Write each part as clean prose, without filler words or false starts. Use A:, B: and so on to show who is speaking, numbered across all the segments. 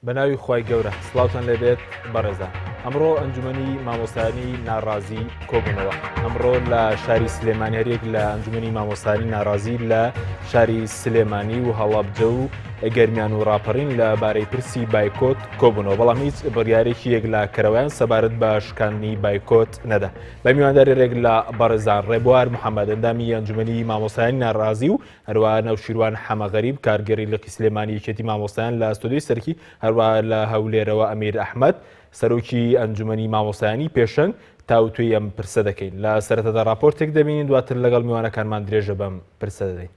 A: بە ناوی خوای گەورە سڵاوتان لێبێت بەڕێزان ئەمڕۆ ئەنجومەنی مامۆستایانی ناڕازی کۆبوونەوە ئەمڕۆ لە شاری سلێمانی هەریەک لە ئەنجومەنی مامۆستایانی ناڕازی لە شاری سلێمانی و هەڵەبجە و گەرمیان و ڕاپەڕین لە بارەی پرسی بایکۆت کۆبوونەوە بەڵام هیچ بڕیارێکی یەکلاکەرەوەیان سەبارەت بە شکاندنی بایکۆت نەدا بە میوانداری رێک لە بەڕێزان ڕێبوار محەممەد ئەندامی ئەنجومەنی مامۆستایانی ناڕازی و هەروەها نەوشیروان حەمەغەریب کارگێڕی لقی سلێمانی یەکێتی مامۆستایان لە ستۆدیۆی سەرەکی، هەروەها لە هەولێرەوە ئەمیر ئەحمەد سەرۆکی ئەنجومەنی مامۆستایانی پێشەنگ تاوتوێی ئەم پرسە دەکەین. لە سەرەتادا ڕاپۆرتێک دەبینین دواتر لەگەڵ میوانەکانمان درێژە بەم پرسە دەدەین.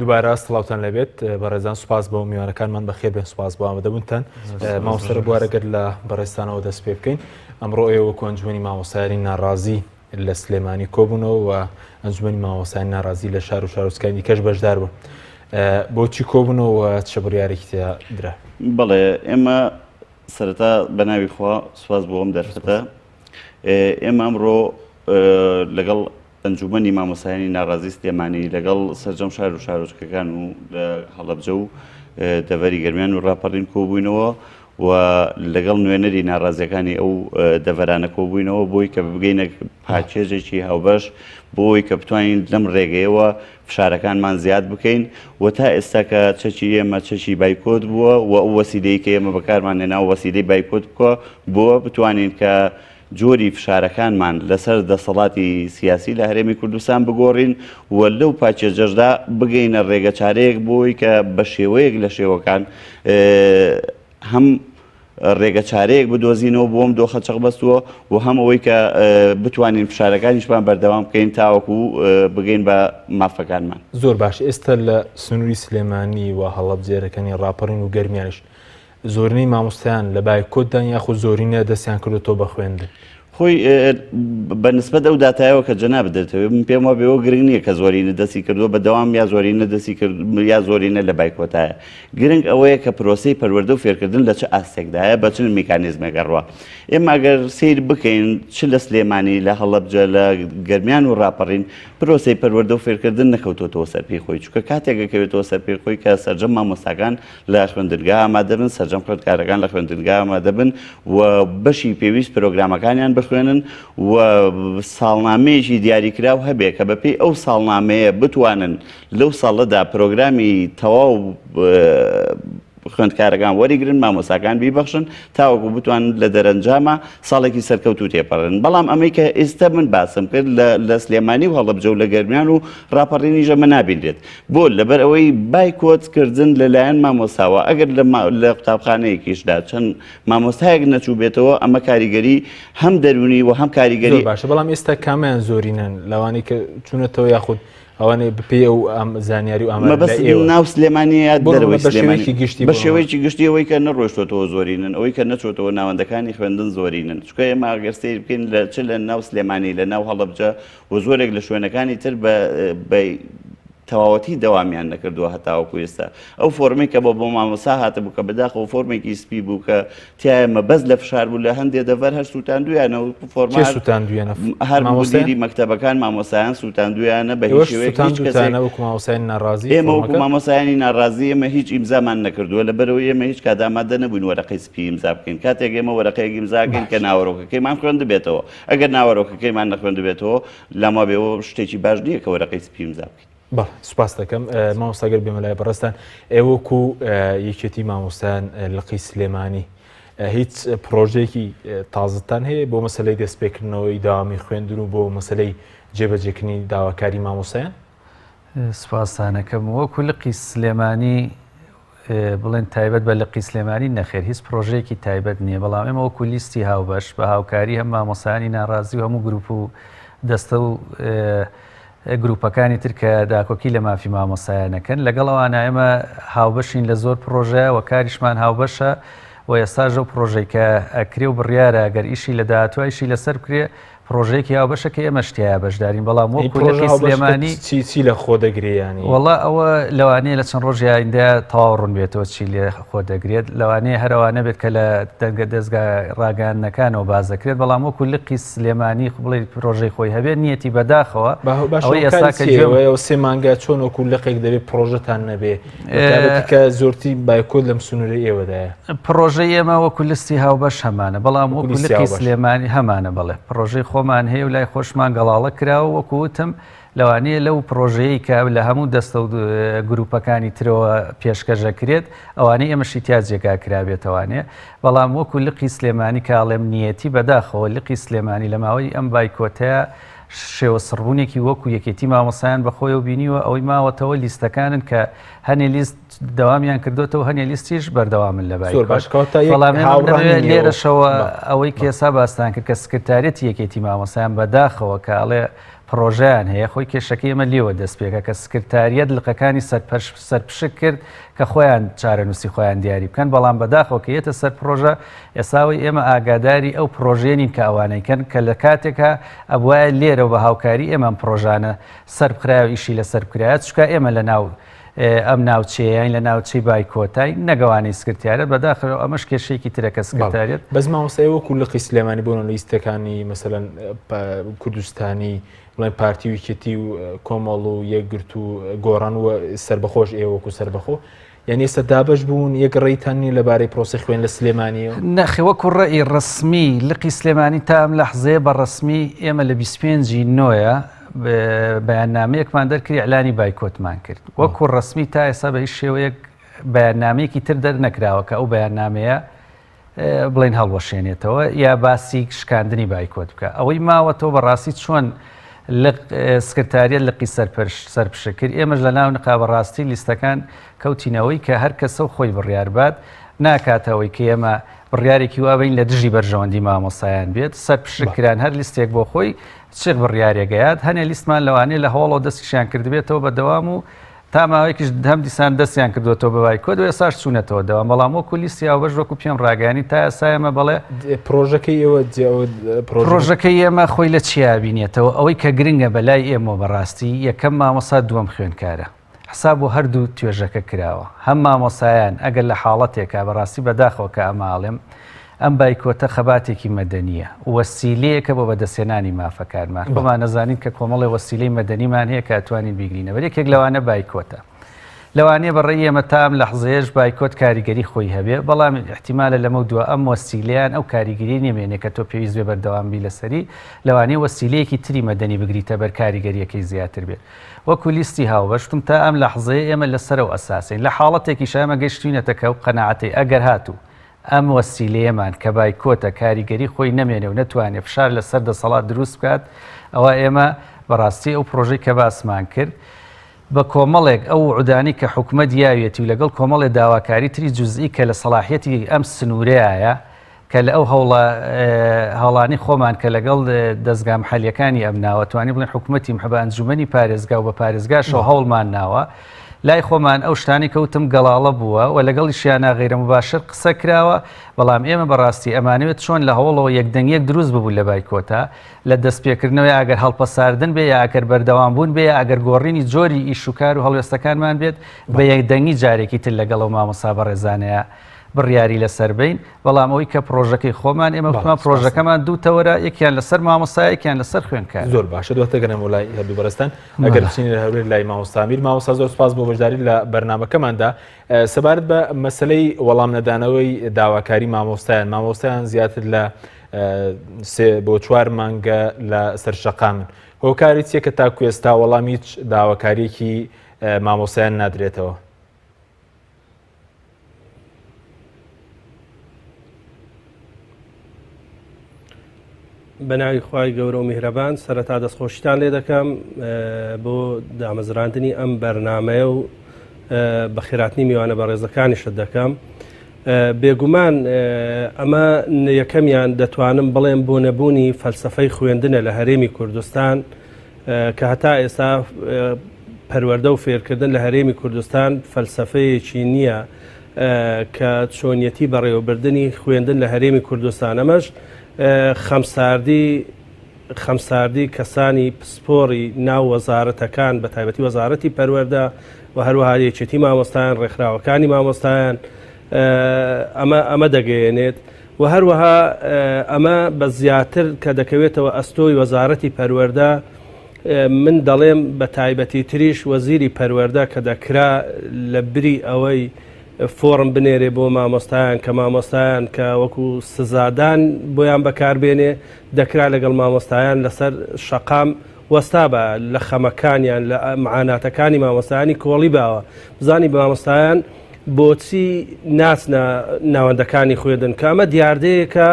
A: دووبارە سڵاوتان لەبێت بەڕێزان سوپاس بۆ میوانەکانمان بەخێر بێن سوپاس بۆ ئامادەبوونتان مامۆستا بوارەگەر لە بەڕێزتانەوە دەست پێ بکەین ئەمڕۆ ئێوە وەکو ئەنجومەنی مامۆستایانی ناڕازی لە سلێمانی کۆبوونەوە و ئەنجومەنی مامۆستایانی ناڕازی لە شار و شارۆچکانی دیکەش بەشدار بوون بۆچی کۆبوونەوە چ بڕیارێکی تیا درا؟
B: بەڵێ ئێمە سەرەتا بە ناوی خوا سوپاس بۆ ئەم دەرفەتە ئێمە ئەمڕۆ لەگەڵ ئەنجومەنی مامۆستایانی ناڕازی سلێمانی لەگەڵ سەرجەم شار و شارۆچکەکان و لە هەڵەبجە و دەڤەری گەرمیان و ڕاپەڕین کۆبووینەوە و لەگەڵ نوێنەری ناڕازیەکانی ئەو دەڤەرانە کۆبووینەوە بۆی کە بگەینە پاکێجێکی هاوبەش بۆی کە بتوانین لەم ڕێگەیەوە فشارەکانمان زیاد بکەین و تا ئێستا کە چەکی ئێمە چەکی بایکۆت بووە و ئەو وەسیلەی کە ئێمە بەکارمان هێنا وەسیلەی بایکۆت بکە بۆ بتوانین کە جۆری فشارەکانمان لەسەر دەسەڵاتی سیاسی لە هەرێمی کوردستان بگۆڕین و لەو پاکێجەشدا بگەینە ڕێگەچارەیەک بۆی کە بە شێوەیەک لە شێوەکان هەم ڕێگە چارەیەک بدۆزینەوە بۆم دۆخە چەقبەستووە و هەم ئەوەی کە بتوانین فشارەکانیشمان بەردەوام بکەین تاوەکو بگەین بە مافەکانمان.
A: زۆر باش ئێستا لە سنووری سلێمانی و هەڵەبجەرەکانی ڕاپەڕین و گەرمیانیش زۆرینەی مامۆستایان لە بایکۆتدان یاخود زۆرینە دەستیان کردۆتەوە بە خوێندن؟
B: خۆی بە نسبەت ئەو داتایەوە کە جەنابت دەتەوێت من پێم وابێ ئەوە گرنگ نییە کە زۆرینە دەستی کردووە بە دەوام یا زۆرینە دەستی کرد یا زۆرینە لە بایکۆتایە گرنگ ئەوەیە کە پرۆسەی پەروەردە و فێرکردن لە چ ئاستێکدایە بە چ میکانیزمێک ئەڕوا ئێمە ئەگەر سەیر بکەین چ لە سلێمانی لە هەڵەبجە لە گەرمیان و ڕاپەڕین پرۆسەی پەروەردە و فێرکردن نەکەوتۆتەوە سەر پێی خۆی چونکە کاتێک ئەکەوێتەوە سەر پێی خۆی کە سەرجەم مامۆستاکان لە خوێندنگا ئامادەبن، سەرجەم خوێندکارەکان لە خوێندنگا ئامادەبن و بەشی پێویست پرۆگرامەکانیان بخوێنن و ساڵنامەیەکی دیاریکراو هەبێ کە بەپێی ئەو ساڵنامەیە بتوانن لەو ساڵەدا پرۆگرامی تەواو. خوێندکارەکان وەریگرن، مامۆستاکان بیبەخشن تاوەکو بتوانن لە دەرەنجاما ساڵێکی سەرکەوتوو تێپەڕێنن. بەڵام ئەمەی کە ئێستە من باسم کرد لە لە سلێمانی و هەڵەبجە و لە گەرمیان و ڕاپەڕینیش ئەمە نابینرێت. بۆ؟ لەبەر ئەوەی بایکۆت کردن لە لایەن مامۆستاوە ئەگەر لە لە قوتابخانەیەکیشدا چەند مامۆستایەک نەچووبێتەوە ئەمە کاریگەری هەم دەروونی و هەم کاریگەری
A: زۆر باشە بەڵام ئێستا کامیان زۆرینەن لەوانەی کە چوونەتەوە یاخود ئەوانەی بەپێی ئەو زانیاری و ئامارە
B: مەبەست ناو سلێمانی یا دەرەوەی
A: بە شێوەیەکی گشتی؟
B: بە شێوەیەکی گشتی ئەوەی کە نەڕۆیشتۆتەوە زۆرینن، ئەوەی کە نەچۆتەوە ناوەندەکانی خوێندن زۆرینن، چونکە ئێمە ئەگەر سەیر بکەین لە چ لە ناو سلێمانی لە ناو هەڵەبجە و زۆرێک لە شوێنەکانی تر بە بە تەواوەتی دەوامیان نەکردووە هەتاوەکو ئێستا ئەو فۆرمەی کە بۆ بۆ مامۆستا هاتبوو کە بەداخەوە فۆرمێکی سپی بوو کە تیایە مەبەست لە فشار بوو لە هەندێ دەڤەر هەر سووتاندویانە و فۆرمە
A: کێ سووتاندویانە؟
B: هەر
A: مامۆستایان؟
B: مدیری مەکتەبەکان مامۆستایان سووتاندویانە بە هیچ
A: ئێوەش
B: شێوەیەک هیچ کەسێک
A: سووتاندوتانە وەکو مامۆستایانی ناڕازی
B: ئێمە وەکو
A: فۆرمەکە؟
B: مامۆستایانی ناڕازی ئێمە هیچ ئیمزامان نەکردووە لەبەرئەوەی ئێمە هیچ کات ئامادە نەبووین وەرەقەی سپی ئیمزا بکەین کاتێک ئێمە وەرەقەیەک ئیمزا ئەکەین کە
A: باش.
B: ناوەرۆکەکەیمان خوێندبێتەوە ئەگەر ناوەرۆکەکەیمان نەخوێندبێتەوە لام وابێ ئەوە شتێکی باش نییە کە وەرەقەی سپی ئیمزا بکەین.
A: بەڵێ سوپاست دەکەم مامۆستا گەر بێمە لای بەڕێزتان ئێوە وەکو یەکێتی مامۆستایان لقی سلێمانی هیچ پرۆژەیەکی تازەتان هەیە بۆ مەسلەی دەستپێکردنەوەی داوامی خوێندن و بۆ مەسلەی جێبەجێکردنی داواکاری مامۆستایان؟
C: سوپاستانەکەم وەکو لقی سلێمانی بڵێن تایبەت بە لقی سلێمانی نەخێر هیچ پرۆژەیەکی تایبەت نییە بەڵام ئێمە وەکو لیستی هاوبەش بە هاوکاری هەم مامۆسایانی ناڕازی و هەموو گروپ و دەستە و گروپەکانی تر کە داکۆکی لە مافی مامۆسایانەکەن لەگەڵ ئەوانە ئێمە هاوبەشین لە زۆر پرۆژەیە و کاریشمان هاوبەشە و ئێستاش ئەو پرۆژەی کە ئەکرێ و بڕیارە گەر ئیشی لە داهاتووە ئیشی لەسەر بکرێ پڕۆژەیەکی هاوبەشە کە ئێمەش تیایا بەشدارین بەڵام وەکو لقی سلێمانی
A: چی چی لە خۆ دەگرێ یانی؟
C: وەڵا ئەوە لەوانەیە لە چەند ڕۆژی ئایندە تەواو ڕوون بێتەوە چی لێ خۆ دەگرێت لەوانەیە هەر ئەوانە بێت کە لە دەنگە دەزگا ڕاگەیاندنەکانەوە باس دەکرێت بەڵام وەکو لقی سلێمانی بڵێ پرۆژەی خۆی هەبێت نیەتی بەداخەوە
A: ئەوەی ئێستا کە گوێم سێ مانگە چۆن وەکو لقێک دەبێت پرۆژەتان نەبێ بەتایبەتی کە زۆرتری بایکۆت لەم سنوورەی ئێوەدایە.
C: پڕۆژەی ئێمە وەکو لستی هاوبەش هەمانە، بەڵام وەکو لقی سلێمانی هەمانە بەڵێ پڕۆژەی خۆمان هەیە و لای خۆشمان گەڵاڵە کراوە وەکو وتم لەوانەیە لەو پڕۆژەیەی کە لە هەموو دەستە و گروپەکانی ترەوە پێشکەش ئەکرێت ئەوانەی ئێمەشی تیا جێگا کرابێتەوانێ بەڵام وەکو لقی سلێمانی کە ئەڵێم نیەتی بەداخەوە لقی سلێمانی لە ماوەی ئەم بایکۆتەیە شێوە سڕبوونێکی وەکو یەکێتی مامۆستایان بەخۆیەوە بینیوە، ئەوەی ماوەتەوە لیستەکانن کە هەنێ لیست دەوامیان کردۆتەوە هەنێ لیستیش بەردەوامن لە
A: زۆر باش کەواتە یەک
C: بەڵام ئێمە
A: هاوڕا
C: دەمەوێت
A: نین ئێوە.
C: لێرەشەوە
A: بەڵێ.
C: ئەوەی کە ئێستا باستان کرد کە سکرتاریەتی یەکێتی مامۆستایان بەداخەوە کە ئەڵێ پڕۆژەیان هەیە خۆی کێشەکەی ئێمە لێوە دەست پێکا کە سکرتاریەت لقەکانی سەرپەرش سەرپشک کرد کە خۆیان چارەنووسی خۆیان دیاری بکەن بەڵام بەداخەوە کە یەتە سەر پڕۆژە ئێستا ئەوەی ئێمە ئاگاداری ئەو پڕۆژەیە نین کە ئەوانەی کەن کە لە کاتێکا ئەبوایە لێرەوە بە هاوکاری ئێمە ئەم پڕۆژانە سەر بخرایە و ئیشی لەسەر بکرایە چونکە ئێمە لە ناو ئەم ناوچەیەین لە ناوچەی بایکۆتاین نەک ئەوانەی سکرتیارەت بەداخەوە ئەمەش کێشەیەکی ترە کە
A: بەڵێ
C: سکرتاریەت
A: بەس مامۆستا ئێوە وەکو لقی سلێمانی بۆ نمونە لیستەکانی مەسەلەن کوردستانی بڵێن پارتی و یەکێتی و کۆمەڵ و یەکگرتوو گۆڕان و سەربەخۆش ئێوە وەکو سەربەخۆ یانی ئێستا دابەش بوون یەک ڕێیتان نییە لەبارەی پرۆسەی خوێن لە سلێمانیەوە؟
C: نەخێ وەکو ڕەئی ڕەسمی لقی سلێمانی تا ئەم لەحزەیە بە ڕەسمی ئێمە لە 25 ی نۆیە بەیاننامەیەکمان دەرکرد ئیعلانی بایکۆتمان کرد وەکو ڕەسمی تا ئێستا بە هیچ شێوەیەک بەیاننامەیەکی تر دەرنەکراوە کە ئەو بەیاننامەیە بڵێین هەڵوەشێنێتەوە یا باسی شکاندنی بایکۆت بکە ئەوەی ماوەتەوە بەڕاستی چۆن لق سکرتاریەت لقی سەرپرش سەرپشک کرد ئێمەش لە ناو نقا بەڕاستی لیستەکان کەوتینەوەی کە هەر کەسە و خۆی بڕیار بات ناکاتەوەی کە ئێمە بڕیارێکی وابین لە دژی بەرژەوەندی مامۆسایان بێت سەرپشک کران هەر لیستێک بۆ خۆی چ بڕیارێکەیات هەنێ لیستمان لەوانەیە لە هۆڵەوە دەستیشیان کردبێتەوە بە دەوام و تا ماوەیەکیش هەم دیسان دەستیان کردووەتەوە بە بایکۆت و ئێستاش چوونەتەوە دەوام، بەڵام وەکو لیستی هاوبەش وەکو پێم ڕاگەیانی تا ئێستا ئێمە بەڵێ.
A: پرۆژەکەی ئێوە
C: پرۆژەکەی ئێمە خۆی لە چیا بینێتەوە، ئەوەی کە گرنگە بە لای ئێمەوە بەڕاستی یەکەم مامۆستا دووەم خوێندکارە، حساب بۆ هەردوو توێژەکە کراوە، هەم مامۆسایان ئەگەر لە حاڵەتێکا بەڕاستی بەداخەوە کە ئەمە ئەڵێم ئەم بایکۆتە خەباتێکی مەدەنییە، وەسیلەیەکە بۆ بەدەستهێنانی مافەکانمان. خۆمان ئەزانین کە کۆمەڵێ وەسیلەی مەدەنیمان هەیە کە ئەتوانین بیگرینەبەر، یەکێک لەوانە بایکۆتە. لەوانەیە بە ڕێی ئێمە تا ئەم لەحزەیەش بایکۆت کاریگەری خۆی هەبێ، بەڵام ئیحتیمالە لەمەو دوا ئەم وەسیلەیان ئەو کاریگەریەی نەمێنێ کە تۆ پێویست بێ بەردەوام بی لەسەری، لەوانەیە وەسیلەیەکی تری مەدەنی بگریتە بەر کاریگەریەکەی زیاتر بێت. وەکو لیستی هاوبەش وتم تا ئەم لەحزەیە ئێمە لەسەر ئەو ئەساسەین. لە حاڵەتێکیشا ئێمە گەیشتوینەتە کە ئەو قەناعەتەی ئەگەر هاتوو ئەم وەسیلەیەمان کە بایکۆتە کاریگەری خۆی نەمێنێ و نەتوانێ فشار لەسەر دەسەڵات دروست بکات ئەوا ئێمە بەڕاستی ئەو پرۆژەی کە باسمان کرد بە کۆمەڵێک ئەو وعودانەی کە حکومەت یاویەتی و لەگەڵ کۆمەڵێ داواکاری تری جوزئی کە لە سەڵاحیەتی ئەم سنوورەیایە کە لە ئەو هەوڵە هەڵانی خۆمان کە لەگەڵ دەزگا محەلیەکانی ئەم ناوە توانی بڵێن حکومەتی بە ئەنجومەنی پارێزگا و بە پارێزگاشەوە هەوڵمان ناوە لای خۆمان ئەو شتانی کەوتم گەڵاڵە بووە و لەگەڵیشیانە غەیرە مباشر قسە کراوە بەڵام ئێمە بەڕاستی ئەمانەوێت چۆن لە هەوڵەوە یەکدەنگیەک دروست ببوو لە بایکۆتا لە دەستپێکردنەوە یا ئەگەر هەڵپەساردن بێ یا ئەگەر بەردەوام بوون بێ یا ئەگەر گۆڕینی جۆری ئیش و کار و هەڵوێستەکانمان بێت بە یەکدەنگی جارێکی تر لەگەڵ ئەو مامۆستا بەڕێزانەیە بڕیاری لەسەر بین بەڵام ئەوەی کە پرۆژەکەی خۆمان ئێمە وتمان پرۆژەکەمان دوو تەوەرە یەکیان لەسەر مامۆستا یەکیان لەسەر خوێندکار.
A: زۆر باشە دواتر گەنەمەوە لای هەردوو بەڕێزتان ئەگەر بچین لە هەولێر لای مامۆستا میر مامۆستا زۆر سپاس بۆ بەشداری لە بەرنامەکەماندا سەبارەت بە مەسلەی وەڵام نەدانەوەی داواکاری مامۆستایان مامۆستایان زیاتر لە سێ بۆ چوار مانگە لە سەر شەقامن هۆکاری چیە کە تاکو ئێستا وەڵام هیچ داواکاریەکی مامۆستایان نادرێتەوە؟
D: بە ناوی خوای گەورە و میهرەبان سەرەتا دەستخۆشیتان لێ دەکەم بۆ دامەزراندنی ئەم بەرنمەیە و بەخێراتنی میوانە بەڕێزەکانیشت دەکەم. بێگومان ئەمە یەکەمیان دەتوانم بڵێم بۆ نەبوونی فەلسفەی خوێندنە لە هەرێمی کوردستان کە هەتا ئێستا پەروەردە و فێرکردن لە هەرێمی کوردستان فەلسفەیەکی نییە کە چۆنیەتی بەڕێوەبردنی خوێندن لە هەرێمی کوردستان ئەمەش خەمساردی خەمساردی کەسانی پسپۆڕی ناو وەزارەتەکان بە تایبەتی وەزارەتی پەروەردە و هەروەها یەکێتی مامۆستایان ڕێکخراوەکانی مامۆستایان ئەمە ئەمە دەگەیەنێت و هەروەها ئەمە بە زیاتر کە دەکەوێتەوە ئەستۆی وەزارەتی پەروەردە من دەڵێم بە تایبەتی تریش وەزیری پەروەردە کە دەکرا لە بری ئەوەی فۆڕم بنێرێ بۆ مامۆستایان کە مامۆستایان کە وەکو سزادان بۆیان بەکاربێنێ دەکرا لەگەڵ مامۆستایان لەسەر شەقام وەستابا لە خەمەکانیان لە معاناتەکانی مامۆستایانی کۆڵی باوە بزانی مامۆستایان بۆچی ناچنە ناوەندەکانی خوێندن کە ئەمە دیاردەیەکە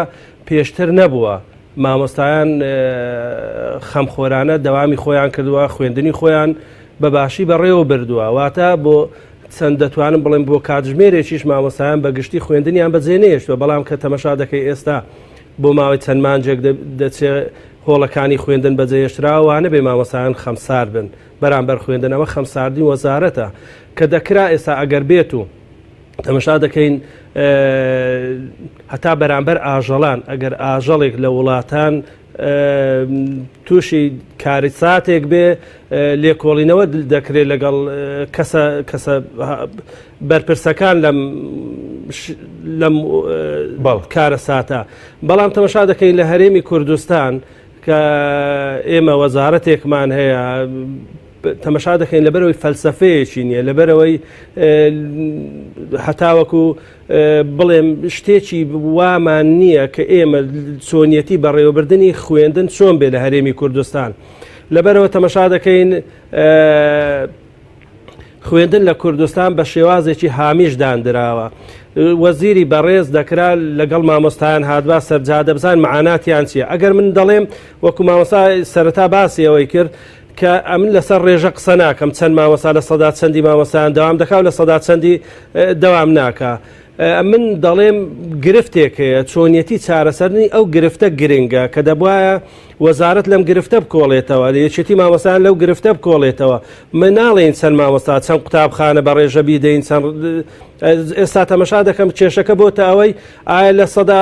D: پێشتر نەبووە مامۆستایان خەمخۆرانە دەوامی خۆیان کردووە خوێندنی خۆیان بە باشی بەڕێوە بردووە واتە بۆ چەند دەتوانم بڵێم بۆ کاتژمێرێکیش مامۆستایان بە گشتی خوێندنیان بەجێ نەهێشتووە بەڵام کە تەمەشا دەکەی ئێستا بۆ ماوەی چەند مانجێک دەچێ هۆڵەکانی خوێندن بەجێهێشتراوە وانەبێ مامۆستایان خەمسارد بن بەرامبەر خوێندن ئەوە خەمساردی وەزارەتە کە دەکرا ئێستا ئەگەر بێت و تەمەشا دەکەین هەتا بەرامبەر ئاژەڵان ئەگەر ئاژەڵێک لە وڵاتان تووشی کارساتێک بێ لێکۆڵینەوە دەکرێت لەگەڵ کەسە کەسە بەرپرسەکان لەم لەم کارەساتە بەڵام تەمەشا دەکەین لە هەرێمی کوردستان کە ئێمە وەزارەتێکمان هەیە تەمەشا دەکەین لەبەرەوەی فەلسفەیەکی نییە لەبەرەوەی هەتاوەکو بڵێم شتێکی وامان نییە کە ئێمە چۆنیەتی بەڕێوەبردننی خوێندن چۆن بێ لە هەرێمی کوردستان لەبەرەوە تەمەشا دەکەین خوێندن لە کوردستان بە شێوازێکی هامیش داندراوە. وەزیری بەڕێز دەکرا لەگەڵ مامۆستایان هاتبا سەرجادە بزان معاناتیان چییە ئەگەر من دەڵێم وەکو مامۆستا سەرەتا باسی ئەوەی کرد کە ئەمن لەسەر ڕێژە قسە ناکەم چەند مامۆستا لە سەدا چەندی مامۆستایان دەوام دەکا و لە سەدا چەندی دەوام ناکا من دەڵێم گرفتێک هەیە چۆنیەتی چارەسەرنی ئەو گرفتە گرنگە کە دەبواە وەزارەت لەم گرفتە بکۆڵێتەوە، یەکێتی مامۆستایان لەو گرفتە بکۆڵێتەوە. من ناڵێین چەند مامۆستا، چەند قوتابخانە بە ڕێژە بیدەین، چەند ئێستا تەمەشا دەکەم کێشەکە بۆتە ئەوەی ئایا لە سەدا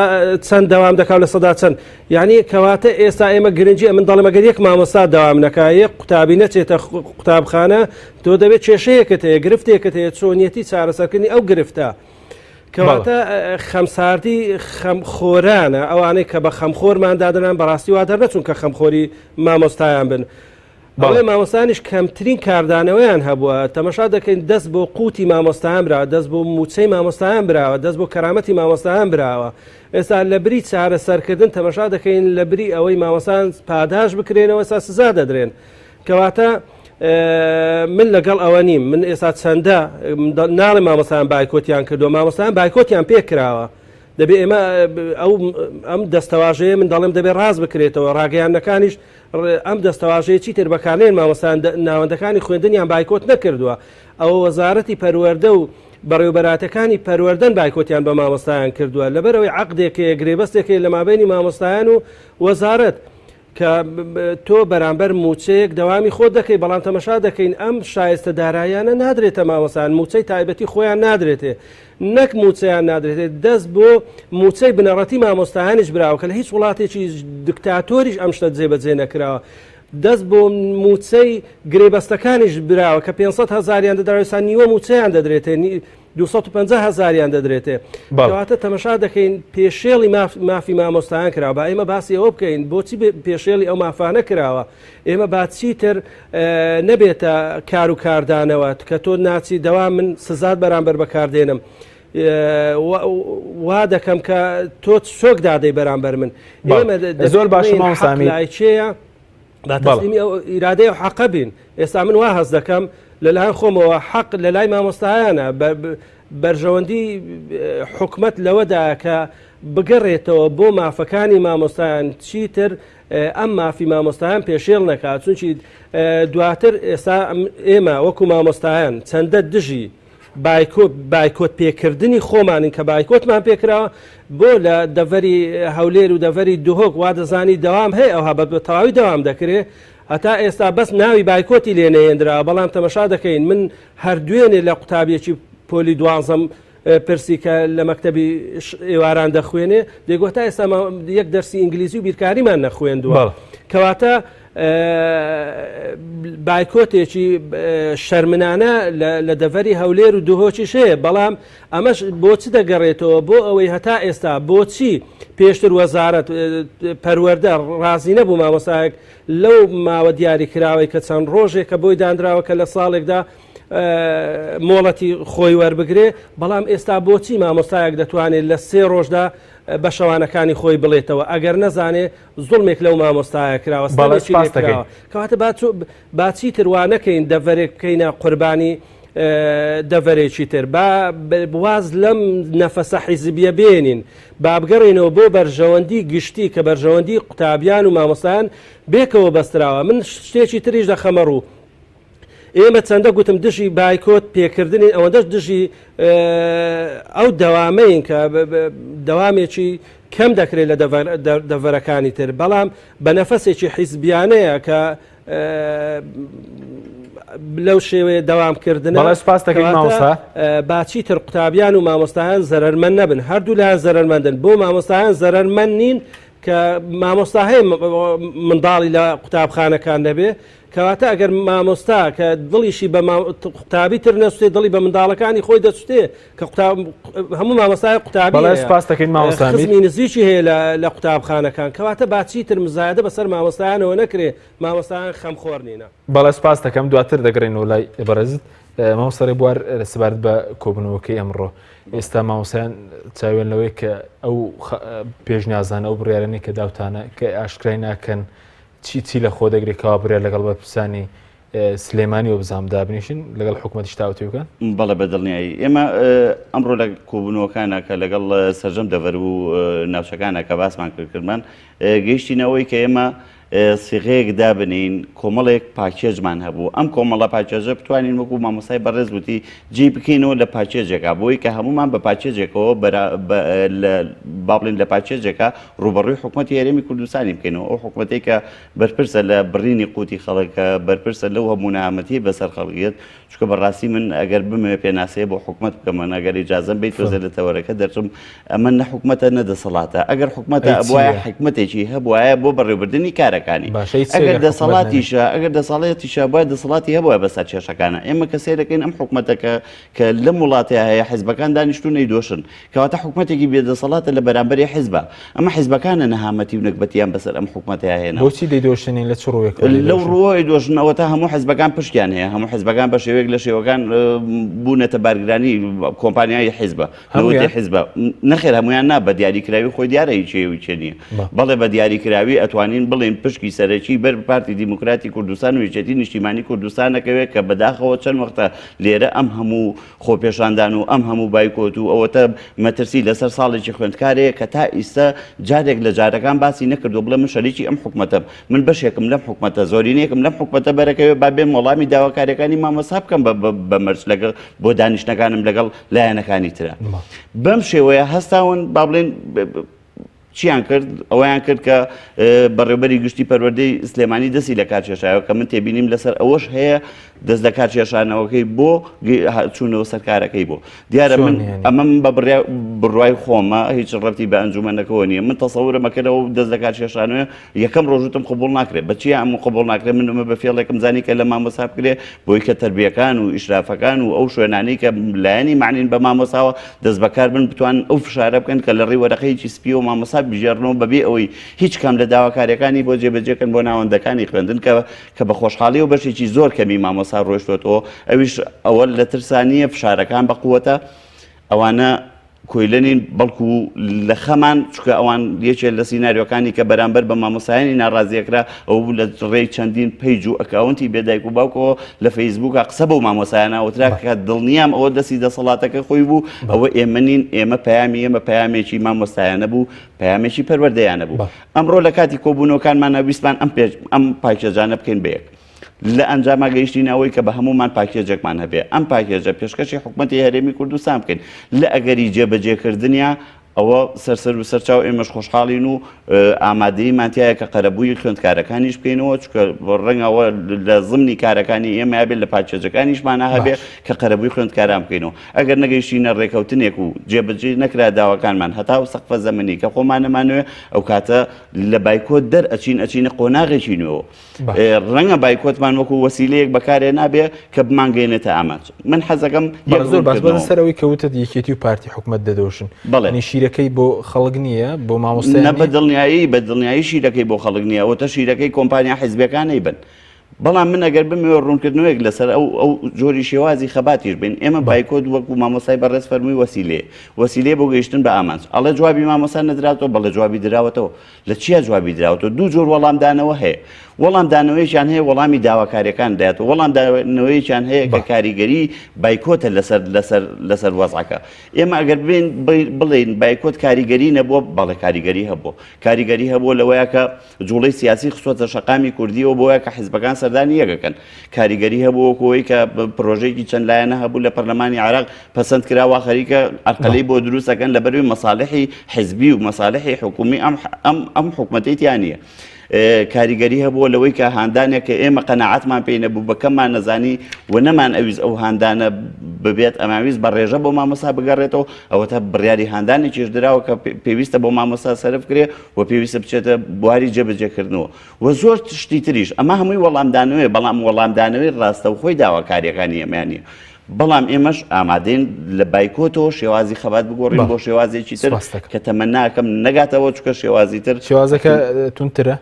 D: چەند دەوام دەکا و لە سەدا چەند یعنی کەواتە ئێستا ئێمە گرنگی ئەمن دەڵێم ئەگەر یەک مامۆستا دەوام نەکا یەک قوتابی نەچێتە قوتابخانە تۆ دەبێت کێشەیەکت هەیە گرفتێکت هەیە چۆنیەتی چارەسەرکردنی ئەو گرفتە. کەواتە خەمساردی خەمخۆرانە ئەوانەی کە بە خەمخۆرمان دادەنان بەڕاستی وا دەرنەچوون کە خەمخۆری مامۆستایان بن. ئەڵێ مامۆستایانیش کەمترین کاردانەوەیان هەبووە، تەمەشا دەکەین دەست بۆ قوتی مامۆستایان براوە، دەست بۆ مووچەی مامۆستایان براوە، دەست بۆ کەرامەتی مامۆستایان براوە. ئێستا لە بری چارەسەرکردن تەمەشا دەکەین لە بری ئەوەی مامۆستایان پاداش بکرێنەوە ئێستا سزا دەدرێن. کەواتە من لەگەڵ ئەوە نیم، من ئێستا چەندە ناڵێم مامۆستایان بایکۆتیان کردووە، مامۆستایان بایکۆتیان پێ کراوە. دەبێ ئێمە ئەو ئەم دەستەواژەیە من دەڵێم دەبێ ڕاست بکرێتەوە، ڕاگەیاندنەکانیش ئەم دەستەواژەیە چیتر بەکارنێن مامۆستایان ناوەندەکانی خوێندنیان بایکۆت نەکردووە ئەوە وەزارەتی پەروەردە و بەڕێوبەراتەکانی پەروەردەن بایکۆتیان بە مامۆستایان کردووە لەبەرەوەی عقدێک هەیە گرێبەستێک هەیە لە مابینی مامۆستایان و وەزارەت کە تۆ بەرامبەر موچەیەک دەوامی خۆت دەکەی بەڵام تەمەشا دەکەین ئەم شایستە دارایانە نادرێتە مامۆستایان موچەی تایبەتی خۆیان نادرێتێ نەک مووچەیان نادرێتێ، دەست بۆ مووچەی بنەڕەتی مامۆستایانیش براوە کە لە هیچ وڵاتێکی دکتاتۆریش ئەم شتە جێبەجێ نەکراوە. دەست بۆ مووچەی گرێبەستەکانیش براوە کە 500 هەزاریان دەدراوە ئێستا نیوە مووچەیان دەدرێتێ 250 هەزاریان دەدرێتێ. کەواتە تەمەشا دەکەین پێشێڵی مافی مامۆستایان کراوە. با ئێمە باسی ئەوە بکەین بۆچی پێشێڵی ئەو مافانە کراوە. ئێمە با چیتر نەبێتە کار و کاردانەوە کە تۆ ناچی دەوام من سزات بەرامبەر بەکاردێنم وا دەکەم کە تۆ چۆک دادەی بەرامبەر من ئێمە
A: زۆر باش مامۆستا
D: لایچەیە با تەسلیمی ئەو ئیرادەی و حەقە بین ئێستا من وا هەست دەکەم لەلایەن خۆمەوە حەق لە لای مامۆستایانە بەرژەوەندی حکومەت لەوەدا کە بگەڕێتەوە بۆ مافەکانی مامۆستایان چیتر ئەم مافی مامۆستایان پێشێل نەکات چونکی دواتر ئێستا ئێمە وەکو مامۆستایان چەندە دژی بایکۆت بایکۆت پێکردنی خۆمانین کە بایکۆتمان پێکراوە بۆ لە دەڤەری هەولێر و دەڤەری دهۆک وا دەزانی دەوام هەیە ئەوها بە تەواوی دەوام دەکرێ هەتا ئێستا بەس ناوی بایکۆتی لێ نەیەندراوە بەڵام تەمەشا دەکەین من هەر دوێنێ لە قوتابیەکی پۆلی دوانزەم پرسی کە لە مەکتەبی ئێواران دەخوێنێ دەیگوت تا ئێستا یەک دەرسی ئینگلیزی و بیرکاریمان نەخوێندووە کەواتە بایکۆتێکی شەرمنانە لە دەڤەری هەولێر و دهۆکیش هەیە بەڵام ئەمەش بۆ چ دەگەڕێتەوە بۆ ئەوەی هەتا ئێستا بۆچی پێشتر وەزارەت پەروەردە ڕازی نەبوو مامۆستایەک لەو ماوە دیاریکراوەی کە چەند ڕۆژێکە بۆی دانراوە کە لە ساڵێکدا مۆڵەتی خۆی وەربگرێ، بەڵام ئێستا بۆچی مامۆستایەک دەتوانێت لە سێ ڕۆژدا بەشەوانەکانی خۆی بڵێتەوە ئەگەر نەزانێ زوڵمێک لەو مامۆستایە کراوە ستەمێکی لێ کراوە کەواتە با چیتر وا نەکەین دەڤەرێک بکەینە قوربانی دەڤەرێکی تر با واز لەم نەفەسە حیزبیە بێنین با بگەڕێینەوە بۆ بەرژەوەندی گشتی کە بەرژەوەندی قوتابیان و مامۆستایان بێکەوە بەستراوە من شتێکی تریش دەخەمە ڕوو ئێمە چەندە گوتم دژی بایکۆت پێکردنین ئەوەندەش دژی ئەو دەوامەین کە دەوامێکی کەم دەکرێت لە دەڤەرەکانی تر بەڵام بە نەفەسێکی حیزبیانەیە کە لەو شێوەیە دەوامکردن
A: سپاس دەکەین مامۆستا
D: با چیتر قوتابیان و مامۆستایان زەرەرمەند نەبن هەردوو لایەن زەرەرمەندن بۆ مامۆستایان زەرەرمەند نین کە مامۆستا هەیە منداڵی لە قوتابخانەکان نەبێ کەواتە ئەگەر مامۆستا کە دڵیشی بە قوتابی تر نەسوتێ دڵی بە منداڵەکانی خۆی دەسوتێ کە هەموو مامۆستای قوتابی
A: بەڵێ سپاس دەکەین مامۆستا ئەمیر.
D: خزمی نزیکی هەیە لە قوتابخانەکان کەواتە با چیتر مزایدە بەسەر مامۆستایانەوە نەکرێ مامۆستایان خەمخۆر نینە.
A: بەڵێ سپاس دەکەم دواتر دەگەڕێینەوە لای بەڕێزت مامۆستا ڕێبوار سەبارەت بە کۆبوونەوەکەی ئەمڕۆ ئێستا مامۆستایان چاویان لەوەیە کە ئەو پێشنیازانە ئەو بڕیارانەی کە داوتانە کە ئاشکرای ناکەن چی چی لە خۆ دەگرێت کەوا بڕیار لەگەڵ بەرپرسانی سلێمانی و بزام دابنیشن لەگەڵ حکوومەتیش تاوتوێ بکەن؟
B: بەڵێ بە دڵنیایی ئێمە ئەمڕۆ لە کۆبوونەوەکانە کە لەگەڵ سەرجەم دەڤەر و ناوچەکانە کە باسمان کرد کردمان گەیشتینەوەی کە ئێمە سیغەیەک دابنین کۆمەڵێک پاکێجمان هەبوو ئەم کۆمەڵە پاکێجە بتوانین وەکو مامۆستای بەڕێز وتی جێی بکەینەوە لە پاکێجێکا بۆی کە هەمومان بە پاکێجێکەوە با بڵێن لە پاکێجێکا ڕووبەڕووی حکومەتی هەرێمی کوردستانی بکەینەوە، ئەو حکومەتەی کە بەرپرسە لە بڕینی قوتی خەڵک، کە بەرپرسە لەو هەموو نەهامەتیەی بەسەر خەڵک یەت، چونکە بەڕاستی من ئەگەر بمەوێ پێناسەیە بۆ حکومەت بکەم، من ئەگەر ئیجازەم بەی تۆزێ لە تەوەرەکە دەرچم، ئەمە نە حکومەتە نە دەسەڵاتە، ئەگەر حکومەتە
A: ئەی
B: ئەبوایە
A: چییە؟
B: حیکمەتێکی هەبوایە بۆ بەڕێوەبردنی کارەکانی. کارەکانی.
A: باشە هیچ
B: ئەگەر
A: ئەگەر حکومەت نەبێ؟
B: دەسەڵاتیشە ئەگەر دەسەڵاتیشە باید دەسەڵاتی هەبوایە بەسەر کێشەکانە. ئێمە کە سەیرەکەین ئەم حکومەتە کە کە لەم وڵاتەیا هەیە حزبەکان دانیشتوون ئەیدۆشن. کەواتە حکومەتێکی بێ دەسەڵاتە لە بەرامبەری حزبە. ئەمە حزبەکانە نەهامەتی و نەگبەتیان بەسەر ئەم حکومەتەیا هێناوە.
A: بۆچی دەیدۆشنین لە چ ڕووێکەوە
B: لەو
A: دەیدۆشن؟
B: ڕووەوە ئەیدۆشن ئەوەتا هەموو حزبەکان پشکیان هەیە، هەموو حزبەکان بە شێوەیەک لە شێوەکان بوونەتە بارگرانی کۆمپانیای حزبە. نەوتی
A: هەموویان؟
B: حزبە. نەخێر هەموویان نا، بە دیاریکراوی خۆی دیارە هی کێیە و کێ نییە. بەڵێ بە دیاریکراوی ئەتوانین بڵێین پشکی سەرەکی بەر پارتی دیموکراتی کوردستان و یەکێتی نیشتیمانی کوردستان ئەکەوێت کە بەداخەوە چەند وەختە لێرە ئەم هەموو خۆپێشاندان و ئەم هەموو بایکۆت و ئەوەتە مەترسی لەسەر ساڵێکی خوێندکارەیە کە تا ئیستە جارێک لە جارەکان باسی نەکردووە بڵێ من شەریکی ئەم حکومەتەم من بەشێکم لەم حکومەتە زۆرینەیەکم لەم حکومەتە بەرەکەوێ با بێم وەڵامی داواکاریەکانی مامۆستا بکەم بە مەرج لەگەڵ بۆ دانیشتنەکانم لەگەڵ لایەنەکانی ترە بەم شێوەیە هەستاون با بڵێن چیان کرد ئەویان کرد کە بەڕێوبەری گشتی پەروەردەی سلێمانی دەستی لە کار کێشایەوە کە من تێبینیم لەسەر ئەوەش هەیە دەست لە کار کێشانەوەکەی بۆ چوونەوە سەرکارەکەی بۆ دیارە من ئەمە من بە بڕوای خۆمە هیچ ڕەتی بە ئەنجومەنەکەەوە نییە من تەسەورەمەکەەوە دەست لە کار کێشانەوە یەکەم ڕۆژوتم قبول ناکرێت بەچی ئەم قبول ناکرێت من ئەمە بە فێڵێکم زانی کە لە مامۆسا بکرێ بۆی کە تربیەکان و ئیشرافەکان و ئەو شوێنانەی کە لایەنی معنین بە مامۆساوە دەست بەکار بن بتوان ئەو فشارە بکەن کە لە ڕێی وەرەقەیەکی سپیەوە مامۆسا بژێرنەوە بەبێ ئەوەی هیچ کام لە داواکاریەکانی بۆ جێبەجێکەن بۆ ناوەندەکانی خوێندن کە کە بە خۆشحاڵی و بەشێکی زۆر کەمی مامۆسا ڕۆشتۆتەوە ئەویش ئەوە لە ترسا نییە فشارەکان بە قووەتە ئەوانە کۆیلە نین بەڵکو لە خەمان چونکە ئەوان یەکێ لە سیناریۆکانی کە بەرامبەر بە مامۆستایانی ناڕازیەکرا ئەوە بوو لە ڕێی چەندین page و account ی بێ دایک و باوکەوە لە فەیسبووکا قسە بەو مامۆستایانە وترا کە دڵنیام ئەوە دەستی دەسەڵاتەکە خۆی بوو ئەوە ئێمە نین ئێمە پەیامی ئێمە پەیامێکی مامۆستایانە بوو پەیامێکی پەروەردەیانە بوو ئەمڕۆ لە کاتی کۆبوونەوەکانمانە ویستمان ئەم پێش ئەم package انە بکەین بە یەک لە ئەنجاما گەیشتینە ئەوەی کە بە هەموومان package ێکمان هەبێ، ئەم package ە پێشکەشی حکومەتی هەرێمی کوردستان بکەین، لە ئەگەری جێبەجێکردنیا ئەوە سەرسەر و سەرچاو ئێمەش خۆشحاڵین و ئامادەییمان تیایە کە قەرەبووی خوێندکارەکانیش بکەینەوە، چونکە ڕەنگە ئەوە لە زمنی کارەکانی ئێمە بێت لە package ەکانیشمانا هەبێ کە قەرەبووی خوێندکاران بکەینەوە. ئەگەر نەگەیشتینە ڕێکەوتنێک و جێبەجێ نەکرا داواکانمان هەتا و سەقفە زەمەنی کە خۆمان نەمانەوێ ئەوکاتە لە بایکۆت دەرئەچین ئەچینە قۆناغێکی نوێوە. ڕەنگە بایکۆتمان وەکو وەسیلەیەک بەکارێ نابێ کە بمانگەێنێتە ئامانج من حەزەکەم
A: زۆر باش بەس سەرەوەی کەوتت یەکێتی و پارتی حکومت دەدۆشن
B: بەڵێ
A: شیرەکەی بۆ خەڵک نییە بۆ مامۆستا
B: بە دڵنیایی بە دڵنیایی شیرەکەی بۆ خەڵک نییە ئەوە تە شیرەکەی کۆمپانیا حیزبەکانەی بن بەڵام من ئەگەر بمەوێ ڕوونکردنەوەیەک لەسەر ئەو ئەو جۆری شێوازی خەباتیش بین ئێمە بایکۆت وەکو مامۆستای بەڕێز فەرمووی وەسیلەیە وەسیلەیە بۆ گەیشتن بە ئامانج ئەڵێ جوابی مامۆستا نەدراتەوە بەڵێ جوابی دراوەتەوە لە چیا جوابی دراوەتەوە؟ دوو جۆر وەڵامدانەوە هەیە. وەڵامدانەوەیەکیان هەیە وەڵامی داواکاریەکان دەداتەوە، وەڵامدانەوەیەکیان هەیە کە کاریگەری بایکۆتە لەسەر لەسەر لەسەر وەزعەکە. ئێمە ئەگەر بێین بڵێین بایکۆت کاریگەری نەبووە، بەڵێ کاریگەری هەبووە. کاریگەری هەبووە لەوەیە کە جوڵەی سیاسی خستووەتە شەقامی کوردیەوە بۆیە کە حیزبەکان سەردانی یەکەکەن. کاریگەری هەبوو وەکو ئەوەی کە پرۆژەیەکی چەند لایەنە هەبوو لە پەرلەمانی عێراق پەسەند کرا وا خەریکە ئەرقەلەی بۆ دروست ئەکەن لەبەروی مەسالحی حزبی و مەسالحی حکومی ئەم ئەم ئەم حکومەتەی تیا نییە. کاریگەری هەبووە لەوەی کە هاندانێک کە ئێمە قەناعەتمان پێی نەبوو بە کەممان نەزانی و نەمان ئەویست ئەو هاندانە ببێت ئەماویست بە ڕێژە بۆ مامۆستا بگەڕێتەوە ئەوەتا بڕیاری هاندانێکیش دراوە کە پێویستە بۆ مامۆستا سەرف کرێ و پێویستە بچێتە بواری جێبەجێکردنەوە و زۆر شتی تریش ئەمە هەمووی وەڵامدانەوەیە بەڵام وەڵامدانەوەی ڕاستەوخۆی داواکاریەکانی ئێمەیان نییە بەڵام ئێمەش ئامادەین لە بایکۆتەوە شێوازی خەبات بگۆڕین بۆ شێوازێکی تر کە تەمەناکەم نەگاتەوە چکە شێوازی تر
A: شێوازەکە تونترە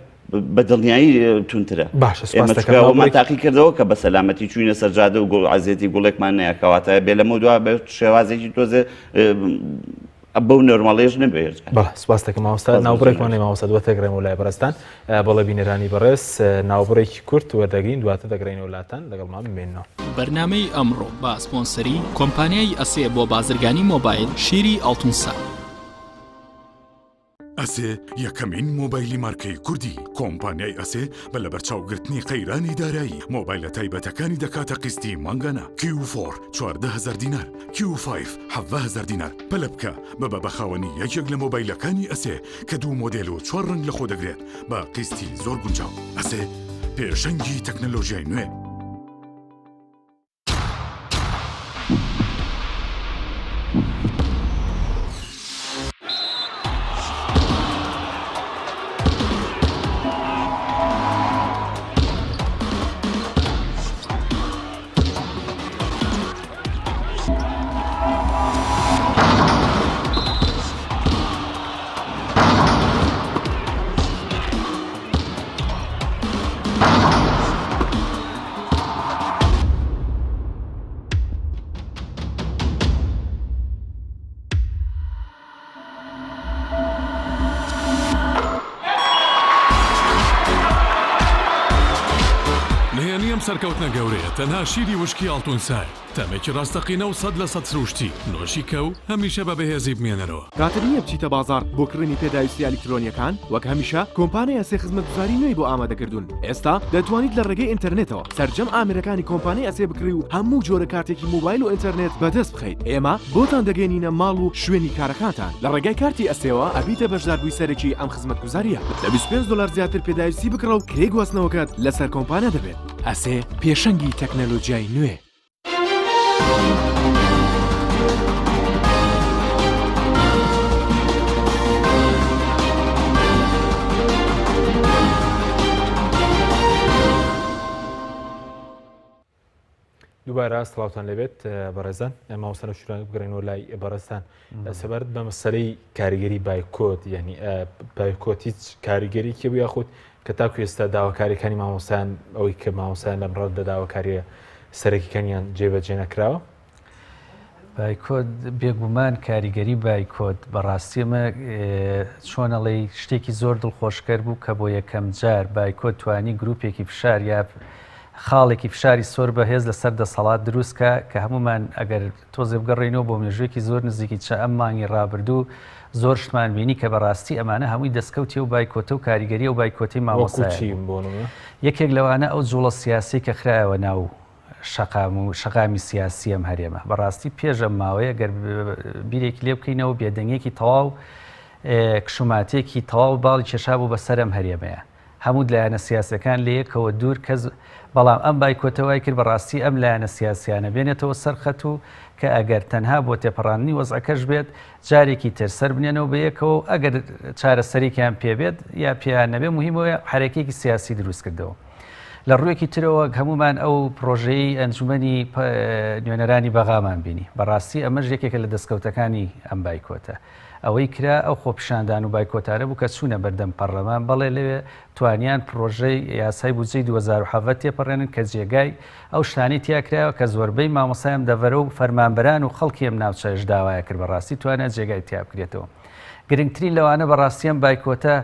B: بە دڵنیایی تونترە
A: باشە
B: ئێمە تاقی کردەوە کە بە سەلامەتی چوینە سەرجادە و گوڵ عزیێتی گوڵێکمان نەیە کەواتە بێ لەمە دوا بە شێوازێکی تۆزێ بەو نۆرماڵیش نەبێت.
A: بەڵێ سوپاس دەکەم مامۆستا ناوبڕێکمان هەیە مامۆستا دواتر دەگەڕێمەوە لای بەڕێزتان بەڵێ بینەرانی بەڕێز ناوبڕێکی کورت وەردەگرین دواتر دەگەڕێینەوە لاتان لەگەڵمان بمێننەوە.
E: بەرنامەی ئەمڕۆ بە سپۆنسەری کۆمپانیای ئەسێ بۆ بازرگانی مۆبایل شیری ئاڵتون سا.
F: ئەسێ یەکەمین مۆبایلی مارکەی کوردی، کۆمپانیای ئەسێ بە لەبەرچاوگرتنی قەیرانی دارایی، مۆبایلە تایبەتەکانی دەکاتە قیستی مانگانە، Q four 14 هەزار دینار، Q five 17 هەزار دینار، پەلە بکە ببە بە خاوەنی یەکێک لە مۆبایلەکانی ئەسێ کە دوو مۆدێل و چوار ڕەنگ لەخۆ دەگرێت بە قیستی زۆر گونجاو. ئەسێ پێشەنگی تەکنەلۆژیای نوێ. سەرکەوتنە گەورەیە تەنها شیری وشکی ئاڵتون سایە، تامێکی ڕاستەقینە و 100% سروشتی، نۆشی کە و هەمیشە بە بەهێزی بمێنەرەوە.
G: کاتت نییە بچیتە بازاڕ بۆ کڕینی پێداویستییە ئەلیکترۆنییەکان؟ وەک هەمیشە کۆمپانیای ئەسێ خزمەتگوزاری نوێی بۆ ئامادەکردوون، ئێستا دەتوانیت لە ڕێگەی ئینتەرنێتەوە سەرجەم ئامێرەکانی کۆمپانیای ئەسێ بکڕی و هەموو جۆرە کارتێکی مۆبایل و ئینتەرنێت بەدەست بخەیت. ئێمە بۆتان دەگەیەنینە ماڵ و شوێنی کارەکانتان. لە ڕێگای کارتی ئەسێوە ئەبیتە بەشداربووی سەرەکی ئەم خزمەتگوزارییە. لە 25 دۆلار زیاتر پێداویستی بکڕە و کرێی گواستنەوەکەت لەسەر کۆمپانیا دەبێت. ئەسێ پێشەنگی تەکنەلۆجیای نوێ.
A: دووبارە سڵاوتان لێبێت بەڕێزان مامۆستا نەوشیروان بگەڕێنەوە لای بەڕێزتان سەبارەت بە مەسەلەی کاریگەری بایکۆت یعنی بایکۆت هیچ کاریگەریکی بوو یاخود کە تاکو ئێستا داواکاریەکانی مامۆستایان ئەوەی کە مامۆستایان لەم ڕەت لە داواکاریە سەرەکیەکانیان جێبەجێ نەکراوە؟
C: بایکۆت بێگومان کاریگەری بایکۆت بەڕاستی ئەمە چۆن ئەڵێی شتێکی زۆر دڵخۆشکەر بوو کە بۆ یەکەم جار بایکۆت توانی گروپێکی فشار یا خاڵێکی فشاری سۆر بەهێز لەسەر دەسەڵات دروست کە کە هەمومان ئەگەر تۆزێ بگەڕێینەوە بۆ مێژوویەکی زۆر نزیکی چە ئەم مانگی ڕابردوو زۆر شتمان بینی کە بەڕاستی ئەمانە هەمووی دەستکەوتی ئەو بایکۆتە و کاریگەری ئەو بایکۆتەی
A: وەکو
C: مامۆستایان
A: چی
C: بوو.
A: بۆ نمونە؟
C: یەکێک لەوانە ئەو جوڵە سیاسیەی کە خرایەوە ناو شەقام و شەقامی سیاسی ئەم هەرێمە. بەڕاستی پێش ئەم ماوەیە گەر بیرێکی لێ بکەینەوە بێدەنگیەکی تەواو کشوماتێکی تەواو باڵی کێشابوو بەسەر ئەم هەرێمەیە. هەموو لایەنە سیاسیەکان لەیەکەوە دوور کەس بەڵام ئەم بایکۆتە وای کرد بەڕاستی ئەم لایەنە سیاسیانە بێنێتەوە سەر خەت و کە ئەگەر تەنها بۆ تێپەڕاندنی وەزعەکەش بێت جارێکی تر سەر بنێنەوە بەیەکەوە و ئەگەر چارەسەرێکیان پێ بێت یا پێیان نەبێ موهیم ئەوەیە حەرەکەیەکی سیاسی دروست کردەوە. لە ڕوویەکی ترەوە هەموومان ئەو پڕۆژەی ئەنجومەنی نوێنەرانی بەغامان بینی بەڕاستی ئەمەش یەکێکە لە دەستکەوتەکانی ئەم بایکۆتە. ئەوەی کرا ئەو خۆپیشاندان و بایکۆتانە بوو کە چوونە بەردەم پەڕلەمان، بەڵێ لەوێ توانیان پڕۆژەی یاسای بودجەی 2017 تێپەڕێنن کە جێگای ئەو شتانەی تیا کرایەوە کە زۆربەی مامۆستای ئەم دەڤەرە و فەرمانبەران و خەڵکی ئەم ناوچەیش داوایان کرد بەڕاستی توانیان جێگای تیا بکرێتەوە. گرنگترین لەوانە بەڕاستی ئەم بایکۆتە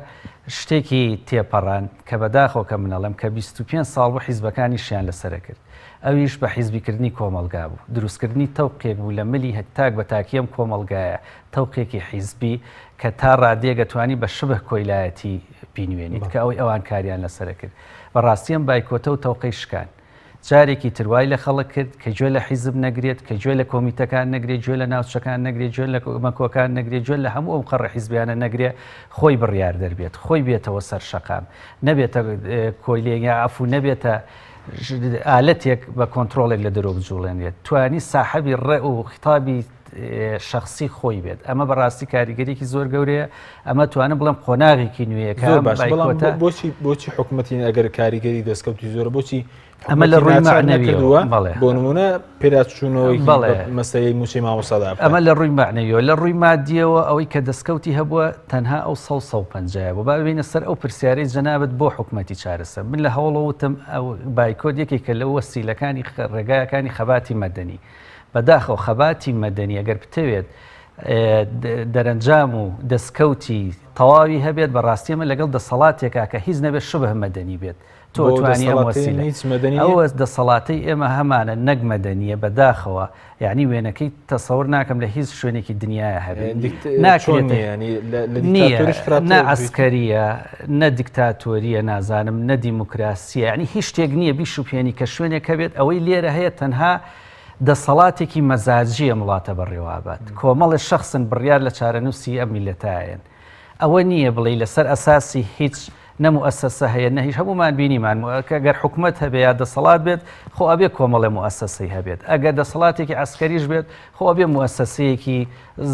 C: شتێکی تێپەڕاند کە بەداخەوە کە من ئەڵێم کە 25 ساڵ بوو حیزبەکانیشیان لەسەرە کرد ئەویش بە حیزبیکردنی کۆمەڵگا بوو، دروستکردنی تەوقێک بوو لە ملی تاک بە تاکی ئەم کۆمەڵگایە، تەوقێکی حیزبی کە تا ڕادەیەک ئەتوانی بە شبه کۆیلایەتی بینوێنیت کە ئەوەی ئەوان کاریان لەسەرە کرد. بە ڕاستی ئەم بایکۆتە و تەوقەی شکان. جارێکی تر وای لە خەڵک کرد کە گوێ لە حیزب نەگرێت، کە گوێ لە کۆمیتەکان نەگرێت، گوێ لە ناوچەکان نەگرێت، گوێ لە مەکۆکان نەگرێت، گوێ لە هەموو ئەو قەڕە حیزبیانە نەگرێت، خۆی بڕیاردەر بێت، خۆی بێتەوە سەر شەقام، نەبێتە کۆیلەیەک یا عەفوو نەبێتە ئالەتێک بە کۆنترۆڵێک لە دەرەوە بجوڵێنرێت توانی ساحەبی ڕێ و خیتابی شخصی خۆی بێت ئەمە بەڕاستی کاریگەریکی زۆر گەورەیە ئەمە توانم بڵێم قۆناغێکی نوێیەکە
A: بۆچی بۆچی حکوومەتی ئەگەر کاریگەری دەستکەوتی زۆرە بۆچی
C: ئەمە لە ڕووی مەعنەویەوە
A: بۆ نمونە پێداچوونەوەی بەڵێ مەسەلەی مووچەی مامۆستادا
C: ئەمە لە ڕووی مەعنەویەوە لە ڕووی مادیەوە ئەوەی کە دەستکەوتی هەبووە تەنها ئەو سەد سەد و پەنجایە بوو با ببینە سەر ئەو پرسیارەی جەنابت بۆ حکومەتی چارەسەر من لە هەوڵەوە وتم ئەو بایکۆت یەکێکە لەو وەسیلەکانی ڕێگایەکانی خەباتی مەدەنی بەداخەوە خەباتی مەدەنی ئەگەر بتەوێت دەرەنجام و دەستکەوتی تەواوی هەبێت بەڕاستی ئەمە لەگەڵ دەسەڵاتێکا کە هیچ نەبێت شبه مەدەنی بێت تۆ توانی ئەم وەسیلە ئەو دەسەڵاتەی ئێمە هەمانە نەک مەدەنیە بەداخەوە یعنی وێنەکەی تەسەور ناکەم لە هیچ شوێنێکی دنیاە هەبێت ناکرێت نە عسکەریە نە دیکتاتۆریە نازانم نە دیموکراسیە یعنی هیچ شتێک نییە بیشوپێنی کە شوێنێک هەبێت ئەوەی لێرە هەیە تەنها دەسەڵاتێکی مەزاجی ئەم وڵاتە بەڕێوابات کۆمەڵێ شخصن بڕیار لە چارەنووسی ئەم میلەتایەن ئەوە نییە بڵێی لەسەر ئەساسی هیچ نە موئەسەسە هەیە نە هیچ هەموومان بینیمان کە گەر حکومەت هەبێ یا دەسەڵات بێت خۆ ئەبێ کۆمەڵێ موئەسەسەی هەبێت ئەگەر دەسەڵاتێکی عەسکەریش بێت خۆ ئەبێ موئەسەسەیەکی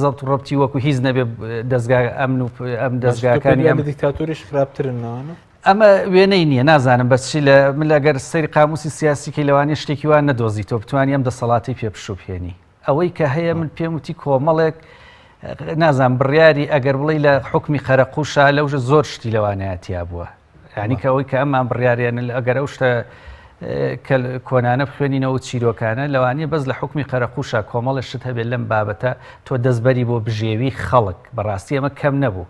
C: زەبت و ڕەبتی وەکو هیچ نەبێ دەزگا ئەمن و ئەم دەزگاکانی ئەم
A: لە دیکتاتۆریش خراپترن ناوانە
C: ئەمە وێنەی نییە نازانم بەس چی لە من لەگەر سەیری قاموسی سیاسی کەی لەوانەیە شتێکی وا نەدۆزیتەوە بتوانی ئەم دەسەڵاتەی پێ پشوبهێنی ئەوەی کە هەیە من پێم وتی کۆمەڵێک نازانم بڕیاری ئەگەر بڵێ لە حکمی قەرەقوشا لەوژە زۆر شتی لەوانەیە تیا بووە یعنی کە ئەوەی کە ئەمان بڕیاریان ئەگەر ئەو شتە کە کۆنانە بخوێنینەوە و چیرۆکانە لەوانەیە بەس لە حکمی قەرەقوشا کۆمەڵە شت هەبێت لەم بابەتە تۆ دەستبەری بۆ بژێوی خەڵک بەڕاستی ئەمە کەم نەبوو.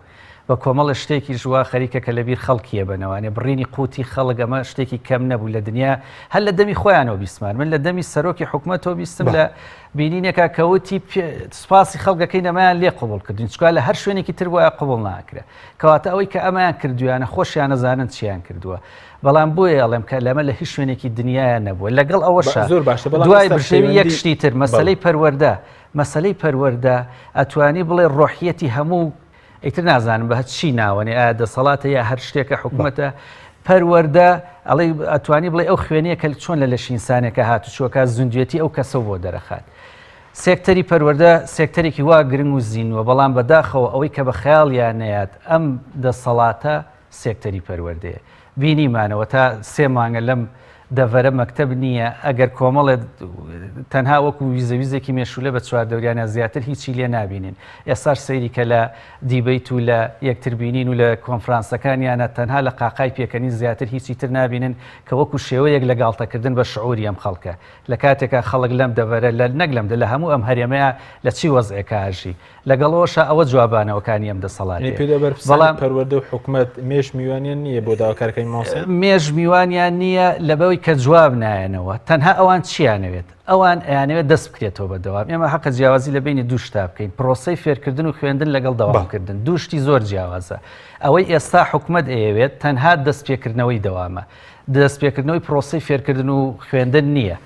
C: بە کۆمەڵە شتێکیش وا خەریکە کە لە بیر خەڵکیە بەنەوانێ بڕینی قوتی خەڵک ئەمە شتێکی کەم نەبوو لە دنیا هەر لە دەمی خۆیانەوە بیستمان من لە دەمی سەرۆکی حکومەتەوە بیستم لە بینینێکا کە وتی سوپاسی خەڵکەکەی نەمایان لێ قبوڵ کردین چکا لە هەر شوێنێکی تر وایە قبوڵ ناکرێت کەواتە ئەوەی کە ئەمەیان کردویانە خۆشیان نەزانن چیان کردووە بەڵام بۆیە ئەڵێم کە لەمە لە هیچ شوێنێکی دنیاە نەبووە لەگەڵ ئەوەشا
A: زۆر باشە بەڵام
C: دوای
A: ئێستا
C: بژێوی یەک
A: پەیوەندی
C: شتی تر
A: بەڵێ.
C: مەسەلەی پەروەردە مەسەلەی پەروەردە ئەتوانی بڵێ ڕۆحیەتی هەموو ئیتر نازانم بە چی ناوەنێ ئایا دەسەڵاتە یا هەر شتێکە حکومەتە پەروەردە ئەڵێ ئەتوانی بڵێ ئەو خوێنەیە کە چۆن لە لەشی ئینسانێکە هاتوچۆکە زیندوێتی ئەو کەسە بۆ دەرەخات. سێکتەری پەروەردە سێکتەرێکی وا گرنگ و زیندووە بەڵام بەداخەوە ئەوەی کە بە خەیاڵیان نەیات ئەم دەسەڵاتە سێکتەری پەروەردەیە. بینیمانەوە تا سێ مانگە لەم دەڤەرە مەکتەب نییە، ئەگەر کۆمەڵێ تەنها وەکو ویزە ویزێکی مێشولە بە چواردەوریانە زیاتر هیچی لێ نابینین. ئێستاش سەیری کە لە دیبەیت و لە یەکتر بینین و لە کۆنفرانسەکانیانە تەنها لە قاقای پێکەنین زیاتر هیچی تر نابینن کە وەکو شێوەیەک لە گاڵتەکردن بە شعوری ئەم خەڵکە لە کاتێکا خەڵک لەم دەڤەرە لە نەک لەم لە هەموو ئەم هەرێمەیە لە چی وەزعێکا ئەژی. لەگەڵ ئەوەشا ئەوە جوابانەوەکانی ئەم
A: یعنی
C: دەسەڵاتەیە.
A: پێت وایە بەرپرسانی
C: بەڵام
A: پەروەردە و حکومەت مێش میوانیان نییە بۆ داواکارەکانی مامۆستایان؟
C: مێش میوانیان نییە لەبەوەی کە جواب نایەنەوە. تەنها ئەوان چیانەوێت؟ ئەوان ئەیانەوێت دەست بکرێتەوە بە دەوام. ئێمە حەقە جیاوازی لە بەینی دوو شتا بکەین، پرۆسەی فێرکردن و خوێندن لەگەڵ
A: بەڵێ.
C: دەوامکردن. دوو شتی زۆر جیاوازە. ئەوەی ئێستا حکومەت ئەیەوێت تەنها دەستپێکردنەوەی دەوامە. دەستپێکردنەوەی پرۆسەی فێرکردن و خوێندن نییە.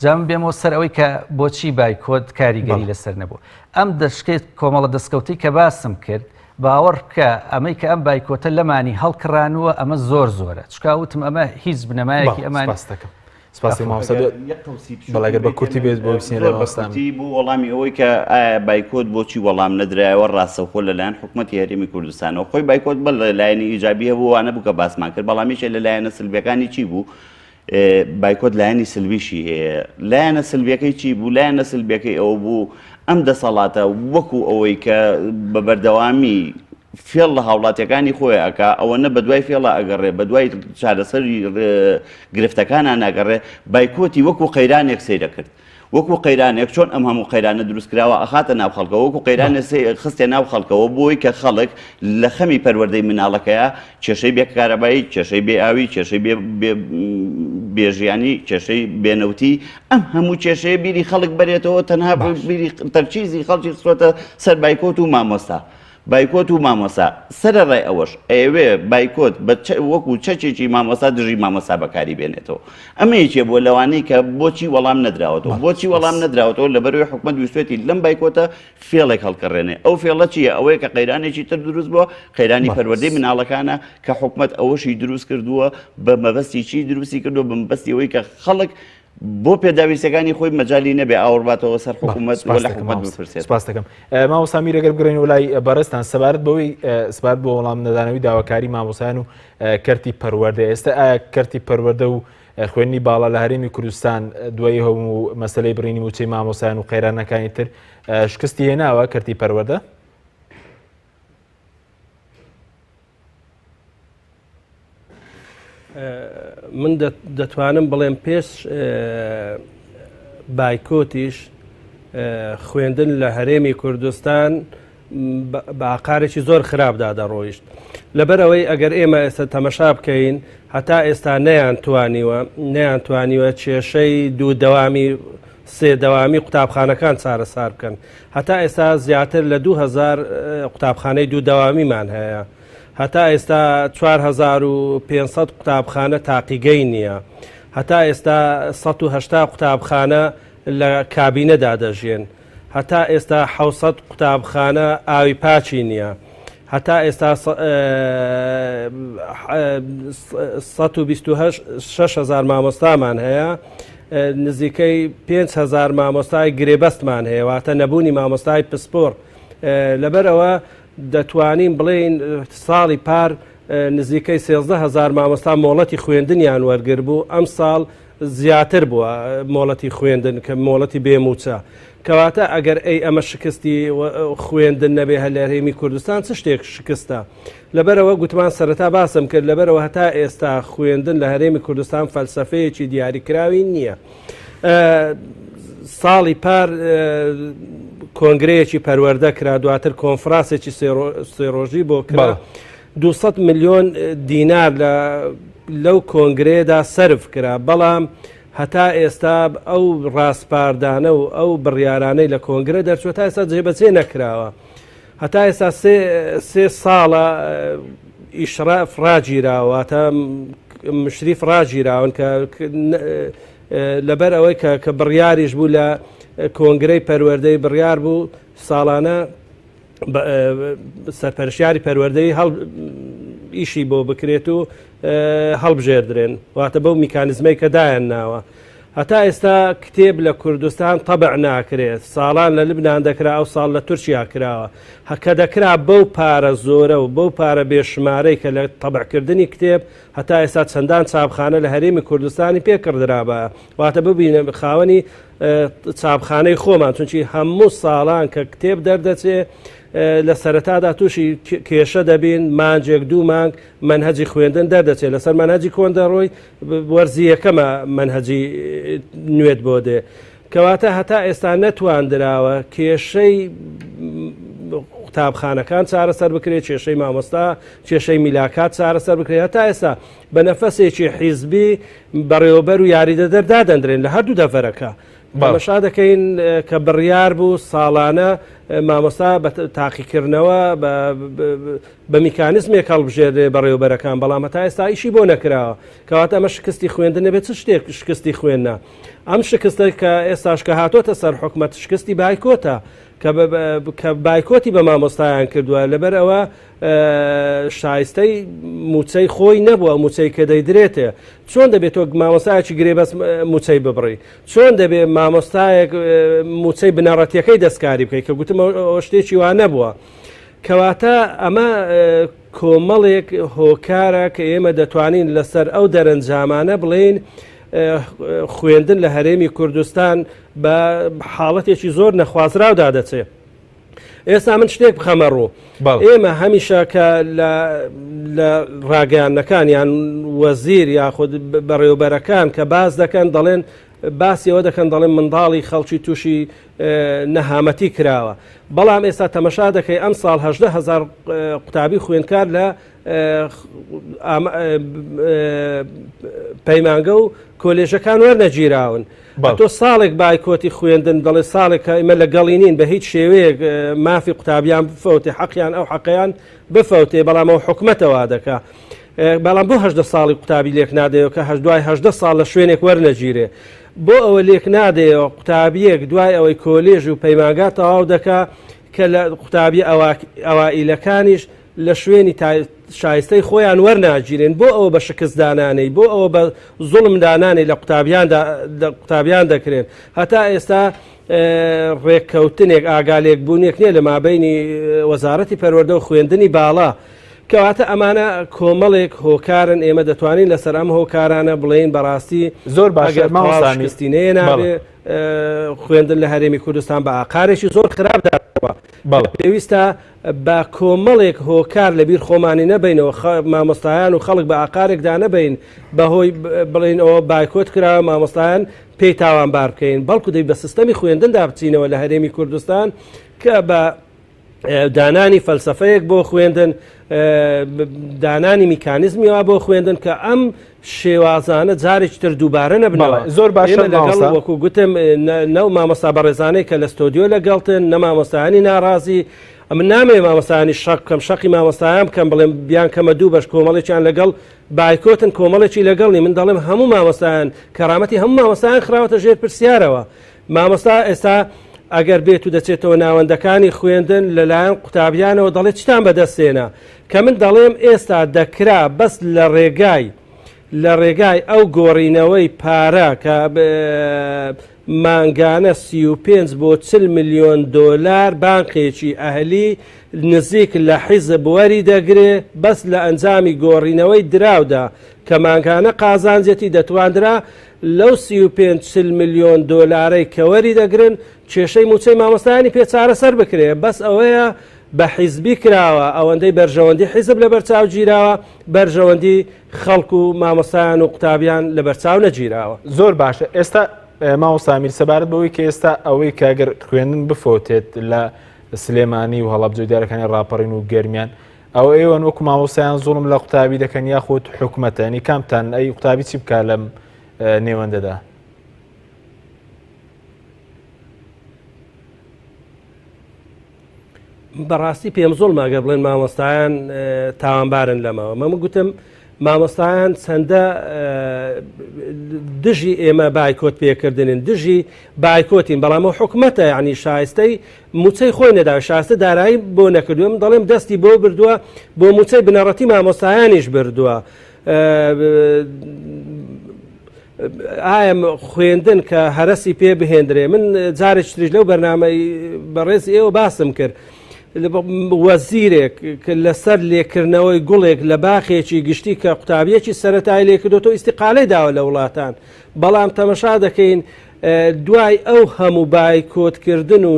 C: جا من بێمەوە سەر ئەوەی کە بۆچی بایکۆت کاریگەری
A: بەڵێ.
C: لەسەر نەبوو. ئەم دەشکەی کۆمەڵە دەستکەوتەی کە باسم کرد، باوەڕ بکە ئەمەی کە ئەم بایکۆتە لەمانی هەڵکڕانووە ئەمە زۆر زۆرە. چونکا وتم ئەمە هیچ بنەمایەکی
A: بەڵێ
C: ئەمان
A: سپاست دەکەم. سپاسی
C: عەفوو.
A: مامۆستا
B: ئەگەر یەک قەوسی بچووکم
A: بەڵێ ئەگەر بە
B: بێت
A: کورتی
B: ئێمە
A: بێت بۆ بچینە
B: زۆر
A: لای
B: بە
A: مامۆستا ئەمین.
B: کورتی بۆ وەڵامی ئەوەی کە ئایا بایکۆت بۆچی وەڵام نەدرایەوە ڕاستەوخۆ لەلایەن حکومەتی هەرێمی کوردستانەوە خۆی بایکۆت بەڵێ لایەنی ئیجابی هەبوو وانە بوو کە باسمان کرد بەڵام یەکێ لە لایەنە سلبیەکانی چی بوو بایکۆت لایەنی سلبیشی هەیە. لایەنە سلبیەکەی چی بوو؟ لایەنە سلبیەکەی ئەوە بوو ئەم دەسەڵاتە وەکو ئەوەی کە بە بەردەوامی فێڵ لە هاوڵاتیەکانی خۆی ئەکا ئەوەنە بە دوای فێڵا ئەگەڕێ بە دوای چارەسەری گرفتەکانا ناگەڕێ بایکۆتی وەکو قەیرانێک سەیرە کرد. وەکو قەیرانێک چۆن ئەم هەموو قەیرانە دروست کراوە ئەخاتە ناو خەڵکەوە وەکو قەیرانێ خستە ناو خەڵکەوە بۆی کە خەڵک لە خەمی پەروەردەی مناڵەکەیا کێشەی بێ کارەبایی کێشەی بێ ئاوی کێشەی بێ بێژیانی کێشەی بێنەوتی ئەم هەموو کێشەیە بیری خەڵک بەرێتەوە تەنها بیری تەرکیزی خەڵکی خستۆتە سەر بایکۆت و مامۆستا بایکۆت و مامۆستا، سەرەڕای ئەوەش ئەیەوێ بایکۆت بە وەکو چەکێکی مامۆستا دژی مامۆستا بەکاری بێنێتەوە. ئەمە یەکێ بووە لەوانەی کە بۆچی وەڵام نەدراوەتەوە. بۆچی وەڵام نەدراوەتەوە؟ لەبەرئەوەی حکومەت ویستوێتی لەم بایکۆتە فێڵێک هەڵکەڕێنێ. ئەو فێڵە چییە؟ ئەوەیە کە قەیرانێکی تر دروست بووە، قەیرانی پەروەردەی مناڵەکانە کە حکومەت ئەوەشی دروست کردووە بە مەبەستی چی دروستی کردووە؟ بە مەبەستی ئەوەی کە خەڵک بۆ پێداویستیەکانی خۆی مەجالی نەبێ ئاوڕباتەوە سەر حکوومەت و لە حکوومەت بپرسێت.
A: سپاس دەکەم مامۆستا میر ئەگەر بگەڕێینەوە لای بەڕێزتان سەبارەت بەوەی سەبارەت بۆ وەڵام نەدانەوەی داواکاری مامۆستایان و کەرتی پەروەردە ئێستا ئایا کەرتی پەروەردە و خوێندنی باڵا لە هەرێمی کوردستان دوای هەموو مەسلەی بڕینی مووچەی مامۆستایان و قەیرانەکانی تر شکستی هێناوە کەرتی پەروەردە؟
D: من دەتوانم بڵێم پێش بایکۆتیش خوێندن لە هەرێمی کوردستان بە ئاقارێکی زۆر خراپدا دەڕۆیشت لەبەر ئەوەی ئەگەر ئێمە ئێستا تەمەشا بکەین هەتا ئێستا نەیان توانیوە نەیان توانیوە کێشەی دوو دەوامی سێ دەوامی قوتابخانەکان چارەسار بکەن هەتا ئێستا زیاتر لە 2000 قوتابخانەی دوو دەوامیمان هەیە هەتا ئێستا 4500 قوتابخانە تاقیگەی نییە. هەتا ئێستا 180 قوتابخانە لە کابینەدا دەژیێن. هەتا ئێستا 700 قوتابخانە ئاوی پاکی نییە. هەتا ئێستا 126 هەزار مامۆستامان هەیە. نزیکەی 5 هەزار مامۆستای گرێبەستمان هەیە واتە نەبوونی مامۆستای پسپۆڕ لەبەرئەوە دەتوانین بڵێین ساڵی پار نزیکەی 13 هەزار مامۆستا مۆڵەتی خوێندنیان وەرگربوو، ئەمساڵ زیاتر بووە مۆڵەتی خوێندن کە مۆڵەتی بێ مووچە. کەواتە ئەگەر ئەی ئەمە شکستی خوێندن نەبێ هەر لە هەرێمی کوردستان چ شتێک شکستە؟ لەبەرئەوە گوتمان سەرەتا باسم کرد لەبەرئەوە هەتا ئێستا خوێندن لە هەرێمی کوردستان فەلسەفەیەکی دیاریکراوی نییە. ساڵی پار کۆنگرەیەکی پەروەردە کرا دواتر کۆنفراسێکی سێ ڕۆژی بۆ کرا 200 میلیۆن دینار لە لەو کۆنگرەیەدا سەرف کرا بەڵام هەتا ئێستا ئەو ڕاسپاردانە و ئەو بڕیارانەی لە کۆنگرە دەرچوە تا ئێستا جێبەجێ نەکراوە هەتا ئێستا سێ ساڵە ئیشراف ڕاگیراوە واتە مشریف ڕاگیراون کە لەبەر ئەوەی کە کە بڕیاریش بوو لە کۆنگرەی پەروەردەی بڕیار بوو ساڵانە سەرپەرشیاری پەروەردەی هەڵ ئیشی بۆ بکرێت و هەڵبژێردرێن واتە بەو میکانزمەی کە دایان ناوە. هەتا ئێستا کتێب لە کوردستان تەبع ناکرێت ساڵان لە لبناان دەکرا ئەو ساڵ لە تورکیا کراوە هەکە دەکرا بەو پارە زۆرە و بەو پارە بێشمارەی کە لە تەبعکردنی کتێب هەتا ئێستا چەندان چاپخانە لە هەرێمی کوردستانی پێ کڕدرابا واتە ببینە خاوەنی چاپخانەی خۆمان چونکی هەموو ساڵان کە کتێب دەردەچێ لە سەرەتادا تووشی کێشە دەبین مانجێک دوو مانگ مەنهەجی خوێندن دەردەچێت لەسەر مەنهەجی کۆن دەڕۆی وەرزی یەکەمە مەنهەجی نوێت بۆ دێ کەواتە هەتا ئێستا نەتواندراوە کێشەی قوتابخانەکان چارەسەر بکرێت کێشەی مامۆستا کێشەی میلاکات چارەسەر بکرێت هەتا ئێستا بە نەفەسێکی حیزبی بەڕێوەبەر و یاریدەدەر دادەندرێن لە هەردوو دەڤەرەکە تەمەشا دەکەین کە بڕیار بوو ساڵانە مامۆستا بە تاقیکردنەوە بە میکانزمێک هەڵبژێرێ بەڕێوبەرەکان بەڵام هەتا ئێستا ئیشی بۆ نەکراوە کەواتە ئەمە شکستی خوێندن نەبێت چ شتێک شکستی خوێندنە ئەم شکستە کە ئێستاش کە هاتۆتە سەر حکومەت شکستی بایکۆتە کە بایکۆتی بە مامۆستایان کردووە لەبەر ئەوە شایستەی موچەی خۆی نەبووە موچەی کە دەیدرێتێ چۆن دەبێت تۆ مامۆستایەکی گرێبەست موچەی ببڕی چۆن دەبێت مامۆستایەک موچەی بنەڕەتیەکەی دەستکاری بکەیت کە گوتم شتێکی وا نەبووە کەواتە ئەمە کۆمەڵێک هۆکارە کە ئێمە دەتوانین لەسەر ئەو دەرەنجامانە بڵێین خوێندن لە هەرێمی کوردستان بە حاڵەتێکی زۆر نەخوازراودا دەچێت. ئێستا من شتێک بخەمە ڕوو ئێمە هەمیشە کە لە ڕاگەیاندنەکان یان وەزیر یاخود بەڕێوبەرەکان کە باس دەکەن دەڵێن باسی ئەوە دەکەن دەڵێن منداڵی خەڵکی تووشی نەهامەتی کراوە بەڵام ئێستا تەمەشا دەکەی ئەم ساڵ هەدهزار قوتابی خوێندکار لە پەیمانگە و کۆلێژەکان وەرنەگیراون تۆ ساڵێک بایکۆتی خوێندن دەڵێ ساڵێک کە ئمە لەگەڵی نین بە هیچ شێوەیەک مافی قوتابیان بفەوتێ حەقیان ئەو حەقیان بفەوتێ بەڵام ئەو حکومەتەوە دەکا بەڵام بۆ هەدە ساڵی قوتابی لێک نادەیەوە کە هەش دوای هەدە ساڵ لە شوێنێک وەرنەگیرێ بۆ ئەوە لێک نادەیەوە قوتابیەک دوای ئەوەی کۆلێژ و پەیمانگا تەواو دەکا کە لە قوتابی ئەوائیلەکانیش لە شوێنی شایستەی خۆیان وەرناگیرێن بۆ ئەوە بە شکست دانانەی بۆ ئەوە بە زوڵم دانانەی لە قوتابیاندا لە قوتابیان دەکرێن هەتا ئێستا ڕێککەوتنێک ئاگالێک بوونێک نییە لە مابینی وەزارەتی پەروەردە و خوێندنی باڵا کەواتە ئەمانە کۆمەڵێک هۆکارن ئێمە دەتوانین لەسەر ئەم هۆکارانە بڵێین بەڕاستی
A: زۆر باشە
D: مامۆستا شکستی نەیەنابێ خوێندن لە هەرێمی کوردستان بە ئاقارێکی زۆر خراپدا پێویستە بە کۆمەڵێک هۆکار لە بیر خۆمانی نەبەینەوە مامۆستایان و خەڵک بە ئاقارێکدا نەبەین بەهۆی بڵێین ئەوە بایکۆت کراوە مامۆستایان پێی تاوانبار بکەین بەڵکو دەبی بە سیستەمی خوێندندا بچینەوە لە هەرێمی کوردستان کە بە دانانی فەلسفەیەک بۆ خوێندن دانانی میکانیزمی وا بۆ خوێندن کە ئەم شێوازانە جارێکی تر دووبارە نەبنەوە.
A: زۆر باشە
D: ئێمە لەگەڵ
A: مامۆستا.
D: وەکو گوتم نە مامۆستا بەڕێزانەی کە لە ستۆدیۆ لەگەڵتن نە مامۆستایانی ناڕازی ئەمن نامەوێ مامۆستایانی شەق بکەم شەقی مامۆستایان بکەم بڵێم بیان کەمە دوو بەش کۆمەڵێکیان لەگەڵ بایکۆتن کۆمەڵێکی لەگەڵ نی من دەڵێم هەموو مامۆستایان کەرامەتی هەموو مامۆستایان خراوەتە ژێر پرسیارەوە مامۆستا ئێستا ئەگەر بێت و دەچێتەوە ناوەندەکانی خوێندن لەلایەن قوتابیانەوە دەڵێ چتان بەدەستێنا کە من دەڵێم ئێستا دەکرا بەس لە ڕێگای لە ڕێگای ئەو گۆڕینەوەی پارە کە مانگانە 35 بۆ 40 ملیۆن دۆلار بانقێکی ئەهلی نزیک لە حیزب وەری دەگرێ بەس لە ئەنجامی گۆڕینەوەی دراودا کە مانگانە قازانجێتی دەتواندرا لەو 35 40 ملیۆن دۆلارەی کە وەری دەگرن کێشەی موچەی مامۆستایانی پێ چارەسەر بکرێ بەس ئەوەیە بە حیزبی کراوە، ئەوەندەی بەرژەوەندی حیزب لەبەرچاو گیراوە، بەرژەوەندی خەڵک و مامۆستایان و قوتابیان لەبەرچاو نەگیراوە.
A: زۆر باشە ئێستا مامۆستا ئەمیر سەبارەت بەوەی کە ئێستا ئەوەی کە گەر خوێندن بفەوتێت لە سلێمانی و هەڵەبجە و دیارەکانی ڕاپەڕین و گەرمیان ئەوە ئێوەن وەکو مامۆستایان زوڵم لە قوتابی دەکەن یاخود حکومەتە ینی کامتان ئەی قوتابی چی بکا لەم نێوەندەدا؟
D: بەڕاستی پێم زۆڵمە گەر بڵێن مامۆستایان تاوانبارن لەمەوە مەمە گوتم مامۆستایان چەندە دژی ئێمە بایکۆت پێکردنن دژی بایکۆتین بەڵام ئەو حکومەتە یعنی شایستەی موچەی خۆی نەدا شاستە دارایی بۆ نەکردووە من دەڵێم دەستی بۆ بردووە بۆ موچەی بنەڕەتی مامۆستایانیش بردووە ئایا خوێندن کە هەرەسی پێ بهێندرێ من جارێکی تریش لەو بەرنامەی بەڕێز ئێوە باسم کرد وەزیرێک لەسەر لێکردنەوەی گوڵێک لە باخێکی گشتی کە قوتابیەکی سەتای لێکردێتەوە ئیسیقالەی داوە لە وڵاتان بەڵام تەمەشا دەکەین دوای ئەو هەموو بایکۆتکردن و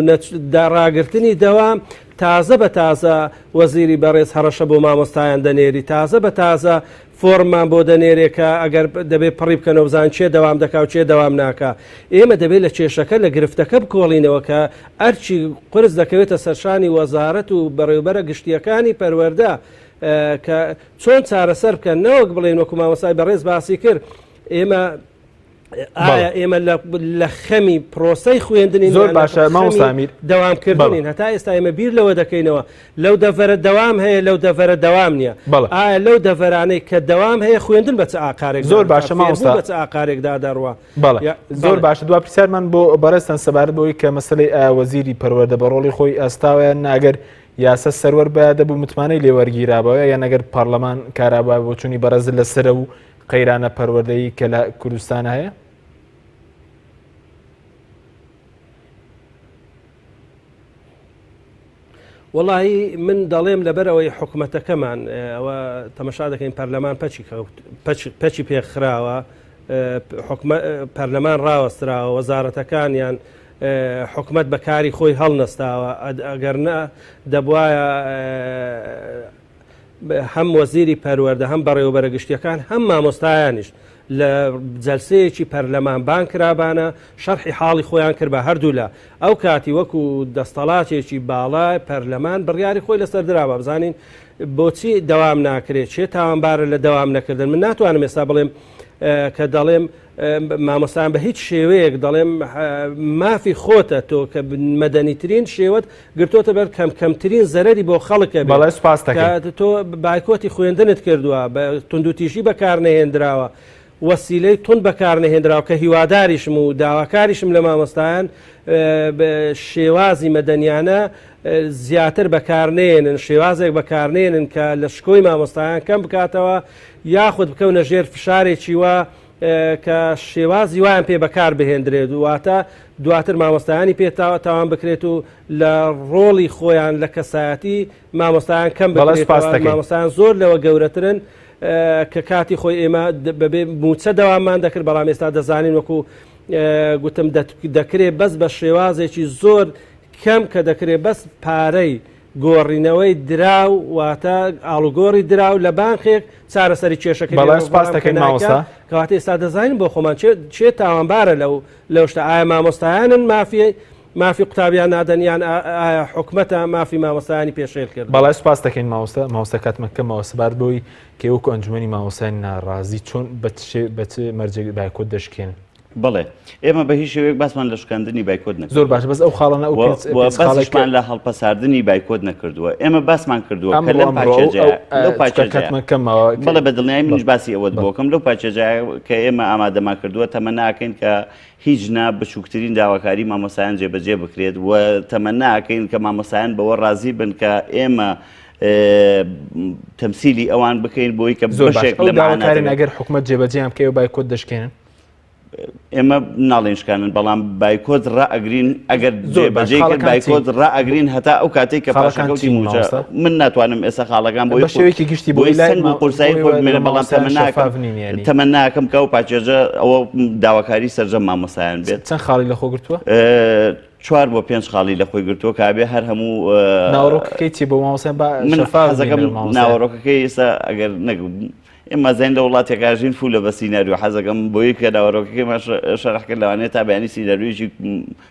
D: داڕاگرتنی دەوام تازە بە تازە وەزیری بەڕێز هەڕەشە بۆ مامۆستایان دەنێری تازە بە تازە فۆرممان بۆ دەنێرێ کە ئەگەر دەبێ پڕی بکەنەوە بزانن کێ دەوام دەکا و کێ دەوام ناکا. ئێمە دەبێ لە کێشەکە، لە گرفتەکە بکۆڵینەوە کە ئەرکی قورس دەکەوێتە سەرشانی وەزارەت و بەڕێوبەرە گشتییەکانی پەروەردە کە چۆن چارەسەر بکەن نەوەک بڵێین وەکو مامۆستای بەڕێز باسی کرد ئێمە ئایا ئێمە لە خەمی پرۆسەی خوێندنی
A: زۆر باشە مامۆستا ئەمیر
D: دەوامکردنین هەتا ئێستا ئێمە بیر لەوە دەکەینەوە لەو دەڤەرە دەوام هەیە لەو دەڤەرە دەوام نییە ئایا لەو دەڤەرانەی کە دەوام هەیە خوێندن بە چ ئاقارێک
A: زۆر باشە مامۆستا
D: بە چ ئاقارێکدا دەڕوا
A: زۆر باشە دوا پرسیارمان بۆ بەڕێزتان سەبارەت بەوەی کە مەسلەی ئایا وەزیری پەروەردە بە ڕۆڵی خۆی ئەستاوە یان ناگەر یاسا سەروەر بە دەبوو متمانەی لێوەرگیرابەوە یان ئەگەر پەرلەمان کارابە بۆچوونی بەڕێز لەسەرە و قەیرانە پەروەردەیی کە لە کوردستانە هەیە؟
D: وەڵاهی من دەڵێم لەبەر ئەوەی حکومەتەکەمان ئەوە تەمەشا دەکەین پەرلەمان پەچی کەوت پەچی پێخراوە پەرلەمان ڕاوەستراوە وەزارەتەکانیان حکومەت بە کاری خۆی هەڵنەستاوە ئەگەر نا دەبواە هەم وەزیری پەروەردە هەم بەڕێوەبەرە گشتیەکان هەم مامۆستایانیش لە جەلسەیەکی پەرلەمان بانگ کرابانە شەرحی حاڵی خۆیان کرد بە هەردوولا ئەو کاتی وەکو دەستەڵاتێکی باڵای پەرلەمان بڕیاری خۆی لەسەر درابا بزانین بۆچی دەوام ناکرێت چێ تاوانبارە لە دەوام نەکردن من ناتوانم ئێستا بڵێم کە دەڵێم مامۆستایان بە هیچ شێوەیەک دەڵێم مافی خۆتە تۆ کە مەدەنیترین شێوەت گرتۆتە بەر کەم کەمترین زەرەری بۆ خەڵکە
A: بەڵێ سوپاس دەکەین
D: تۆ بایکۆتی خوێندنت کردووە بە توندوتیژی بەکارنەهێنراوە وەسیلەی توند بەکارنەهێنراوە کە هیواداریشم و داواکاریشم لە مامۆستایان شێوازی مەدەنیانە زیاتر بەکارنێنن شێوازێک بەکارنێنن کە لە شکۆی مامۆستایان کەم بکاتەوە یاخود بکەونە ژێر فشارێکی وا کە شێوازی وایان پێ بەکار بهێندرێت واتە دواتر مامۆستایانی پێ تاوان بکرێت و لە ڕۆڵی خۆیان لە کەسایەتی مامۆستایان کەم بکرێت مامۆستایان زۆر لەوە گەورەترن کە کاتی خۆی ئێمە بەبێ موچە دەوامان دەکرد بەڵام ئێستا دەزانین وەکو گوتم دەکرێت بەس بە شێوازێکی زۆر کەم کە دەکرێت بەس پارەی گۆڕینەوەی دراو واتە ئاڵوگۆڕی دراو لە بانقێک چارەسەری کێشەکە
A: بەڵێ سوپاس دەکەین مامۆستا.
D: کەواتە ئێستا دەزانین بۆ خۆمان چێ چێ تاوانبارە لەو لەو شتە ئایا مامۆستایانن مافی مافی قوتابیان نادەن یان ئایا حکومەتە مافی مامۆستایانی پێشێل کرد
A: بەڵێ سوپاس دەکەین مامۆستا مامۆستا کاتمان کەمەوە سەبارەت بەوەی کە وەکو ئەنجومەنی مامۆستایانی ناڕازی چۆن بە چ بە چ مەرجێک بایکۆت دەشکێنن
B: بەڵێ ئێمە بە هیچ شێوەیەک باسمان لە شکاندنی بایکۆت نەکردووە.
A: زۆر باشە بەس ئەو خاڵانە ئەو پێنج
B: و
A: پێنج خاڵێک کە
B: باسیشمان لە هەڵپەساردنی بایکۆت نەکردووە. ئێمە باسمان کردووە کە
A: ئەمڕۆ
B: لەم
A: ئەمڕۆ ئەو
B: پاکێجەیە
A: ئەو
B: لەو
A: چونکە
B: پاکێجەیە
A: کاتمان کەم ماوە کە
B: بەڵێ بە دڵنیایی
A: بەڵێ
B: منیش باسی ئەوەت
A: بەڵێ
B: بۆ کەم لەو پاکێجەیە کە ئێمە ئامادەمان کردووە تەمەنا ئەکەین کە هیچ نا بچووکترین داواکاری مامۆستایان جێبەجێ بکرێت و تەمەنا ئەکەین کە مامۆستایان بەوە ڕازی بن کە ئێمە تەمسیلی ئەوان بکەین بۆی کە
A: زۆر باش
B: بەشێک
A: ئەو
B: لە
A: داواکارین
B: مەعاناتەکە
A: ئەگەر حکومەت جێبەجێیان بکەی و بایکۆت دەشکێنن
B: ئێمە ناڵێن شکانن بەڵام بایکۆت ڕائەگرین ئەگەر
A: زۆر باش
B: جێبەجێی کرد
A: خاڵەکان چین
B: بایکۆت ڕائەگرین هەتا ئەو کاتێک کە
A: خاڵەکان
B: پاشەکەوتی
A: چین
B: موچە
A: مامۆستا
B: من ناتوانم ئێستا خاڵەکان بۆی
A: بە شێوەیەکی گشتی
B: بۆی
A: بۆی لای
B: سەنگ و قورسایی
A: بۆی
B: خۆی بمێنێ
A: لە
B: بەڵام
A: مامۆستایان
B: تەمەناکەم
A: شەفاف نین یانی
B: تەمەناکەم کە ئەو پاکێجە ئەوە داواکاری سەرجەم مامۆستایان بێت
A: چەند خاڵی لەخۆ گرتووە؟
B: چوار بۆ پێنج خاڵی لە خۆی گرتووە کە ئەبێ هەر هەموو
A: ناوەڕۆکەکەی چی بۆ مامۆستایان با
B: من
A: شەفاف
B: حەزەکەم
A: بین مامۆستایان
B: ناوەڕۆکەکەی ئێستا ئەگەر نەک. ئێمە زین لە وڵاتێکا ژین فولە بە سیناریۆ حەزەکەم بۆی کە ناوەرۆکەکەی شەرح کرد لەوانەیە تا بەیانی سیناریۆیەکی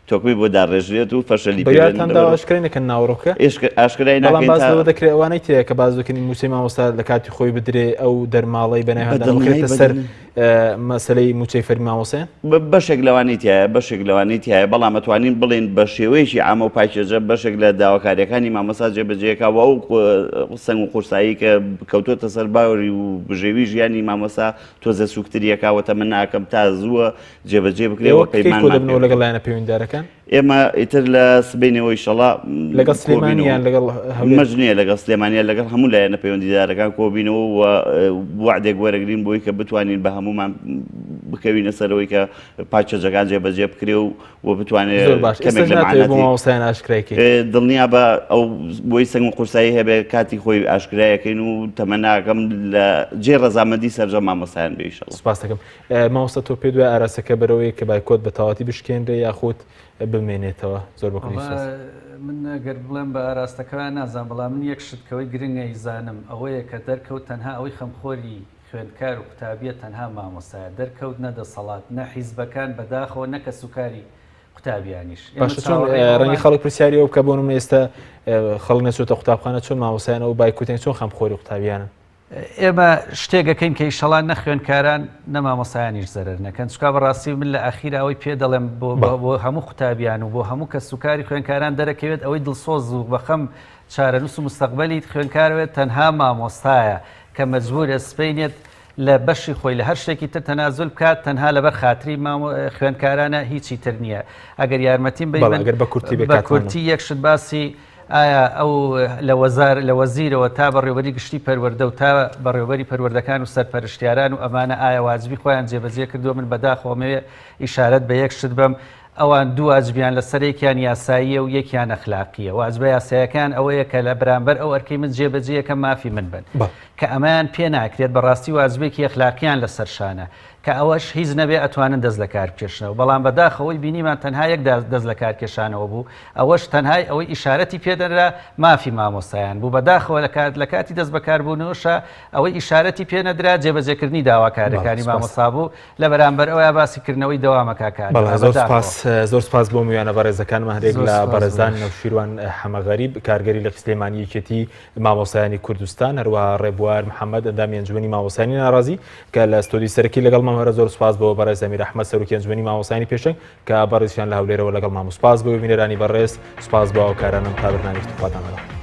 B: تۆکمەی بۆ داڕێژرێت و فەشەلی پێ بێنن.
A: بڕیارتان داوە ئاشکرای نەکەن ناوەڕۆکە؟
B: ئاشکرای
A: بەڵام
B: ناکەین
A: باس
B: تا
A: لەوە دەکرێت ئەوانەی تێیە کە باس دەکەنی مووچەی مامۆستا لە کاتی خۆی بدرێ ئەو دەرماڵەی بە ناویان
B: بەدڵنیایی
A: دەخرێتە سەر
B: بەدڵنیایی.
A: مەسەلەی مووچەی فەرمی مامۆستایان؟
B: بەشێک لەوانەی تایە بەشێک لەوانەی تایە بەڵام ئەتوانین بڵێین بە شێوەیەکی عامە و پاکێجە بەشێک لە داواکاریەکانی مامۆستا جێبەجێکا و ئەو سەنگ و قورسایی کە کەوتۆتە سەر باوری و بژێوی ژیانی مامۆستا تۆزە سوکتریەکە و تەمەناکەم تا زووە جێبەجێ بکرێ
A: ئێوە
B: و
A: کەی
B: پەیمانمان
A: کۆدەبنەوە
B: پێ
A: لەگەڵ لایەنە پەیوەندیدارەکان؟
B: ئێمە ئیتر لە سبەینێوە ئیشەڵا
A: لەگەڵ سلێمانی یان لەگەڵ هەولێر؟
B: مەرج نییە لەگەڵ سلێمانیان لەگەڵ هەموو لایەنە پەیوەندیدارەکان کۆبینەوە و وعدێک وەرەگرین بۆی کە بتوانین بە هەمومان بکەوینە سەرەوەی کە پاکێجەکان جێبەجێ بکرێ و و بتوانێت
A: زۆر باش
B: کەمێک
A: ئێستاش
B: لە
A: ناتەوێت بۆ
B: مەعاناتی
A: مامۆستایان ئاشکرای کەیت؟
B: دڵنیا بە ئەو بۆی سەنگ و قورسایی هەبێ کاتی خۆی ئاشکرایەکەین و تەمەناکەم لە جێ ڕەزامەندی سەرجەم مامۆستایان بێ ئیشەڵا.
A: سپاس دەکەم. مامۆستا تۆ پێت وایە ئاراستەکە بەرەوەیە کە بایکۆت بە تەواوەتی بشکێنرێ یاخود بمێنێتەوە؟ زۆر بە کوردی سپاس.
C: من گەر بڵێم بە ئاراستەکەوە نازانم بەڵام من یەک شت کەوەی گرنگە ئیزانم ئەوەیە کە دەرکەوت تەنها ئەوەی خەمخۆری خوێندکار و قوتابیە تەنها مامۆستایە دەرکەوت نە دەسەڵات نە حیزبەکان بەداخەوە نە کەسوکاری قوتابیانیش
A: باشە چۆن ڕەنگە خەڵک پرسیاری ئەو بکە بۆ نمونە ئێستا خەڵک نەچۆتە قوتابخانە چۆن مامۆستایان ئەو بایکۆتێن چۆن خەمخۆری قوتابیانن؟
C: ئێمە شتێک ئەکەین کە ئیشەڵا نە خوێندکاران نە مامۆستایانیش زەرەر نەکەن چونکە بەڕاستی من لە ئەخیرا ئەوەی پێ دەڵێم بۆ بۆ هەموو قوتابیان و بۆ هەموو کەسوکاری خوێندکاران دەرەکەوێت ئەوەی دڵسۆز و بەخەم چارەنووس و مستەقبەلی خوێندکارەوێت تەنها مامۆستایە کە مەجبورە سبەینێت لە بەشی خۆی لە هەر شتێکی تر تەنازول بکات تەنها لەبەر خاتری خوێندکارانە هیچی تر نییە ئەگەر یارمەتیم بەی من
A: گەر بە کورتی
C: بە کورتی یەک شت باسی ئایا ئەو لە وەزار لە وەزیرەوە تا بەڕێوەبەری گشتی پەروەردە و تا بەڕێوەبەری پەروەردەکان و سەرپەرشتیاران و ئەمانە ئایا واجبی خۆیان جێبەجێ کردووە من بەداخەوە ئەمەوێ ئیشارەت بە یەک شت بەم ئەوان دوو واجبیان لەسەر یەکیان یاساییە و یەکیان ئەخلاقییە واجبە یاسایەکان ئەوەیە کە لە بەرامبەر ئەو ئەرکەی من جێبەجێیەکەم مافی من بن کە ئەمەیان پێ ناکرێت بەڕاستی واجبێکی ئەخلاقیان لەسەر شانە کە ئەوەش هیچ نەبێ ئەتوانن دەست لەکار بکێشنەوە، بەڵام بەداخەوەی بینیمان تەنها یەک دەست لەکار کێشانەوە بوو، ئەوەش تەنهای ئەوەی ئیشارەتی پێ دەنرا مافی مامۆستایان بوو، بەداخەوە لە لەکاتی دەست بەکاربوونەوەشا ئەوەی ئیشارەتی پێ نەدرا جێبەجێکردنی داواکاریەکانی مامۆستا بوو، لە بەرامبەر ئەویا باسی کردنەوەی دەوامەکە کاک
A: بەڵێ زۆر سپاس زۆر سپاس بۆ میوانە بەڕێزەکانمان هەرێک لە بەڕێزان نەوشیروان حەمەغەریب کارگەری لە سلێمانی یەکێتی مامۆستایانی کوردستان، هەروەها ڕێبوار محەمەد ئەندامی ئەنجومەنی مامۆستایانی ناڕازی کە لە ستۆدیۆی سەرەکی لەگەڵمان هەرە زۆر سوپاس بۆ بەڕێز ئەمیر ئەحمەد سەرۆکی ئەنجومەنی مامۆستایانی پێشەنگ کە بەڕێزیان لە هەولێرەوە لەگەڵمان بوو. سوپاس بۆ بینەرانی بەڕێز، سوپاس بۆ هاوکارانم تا بەرنامەیەکی تر خواتان لەگەڵ.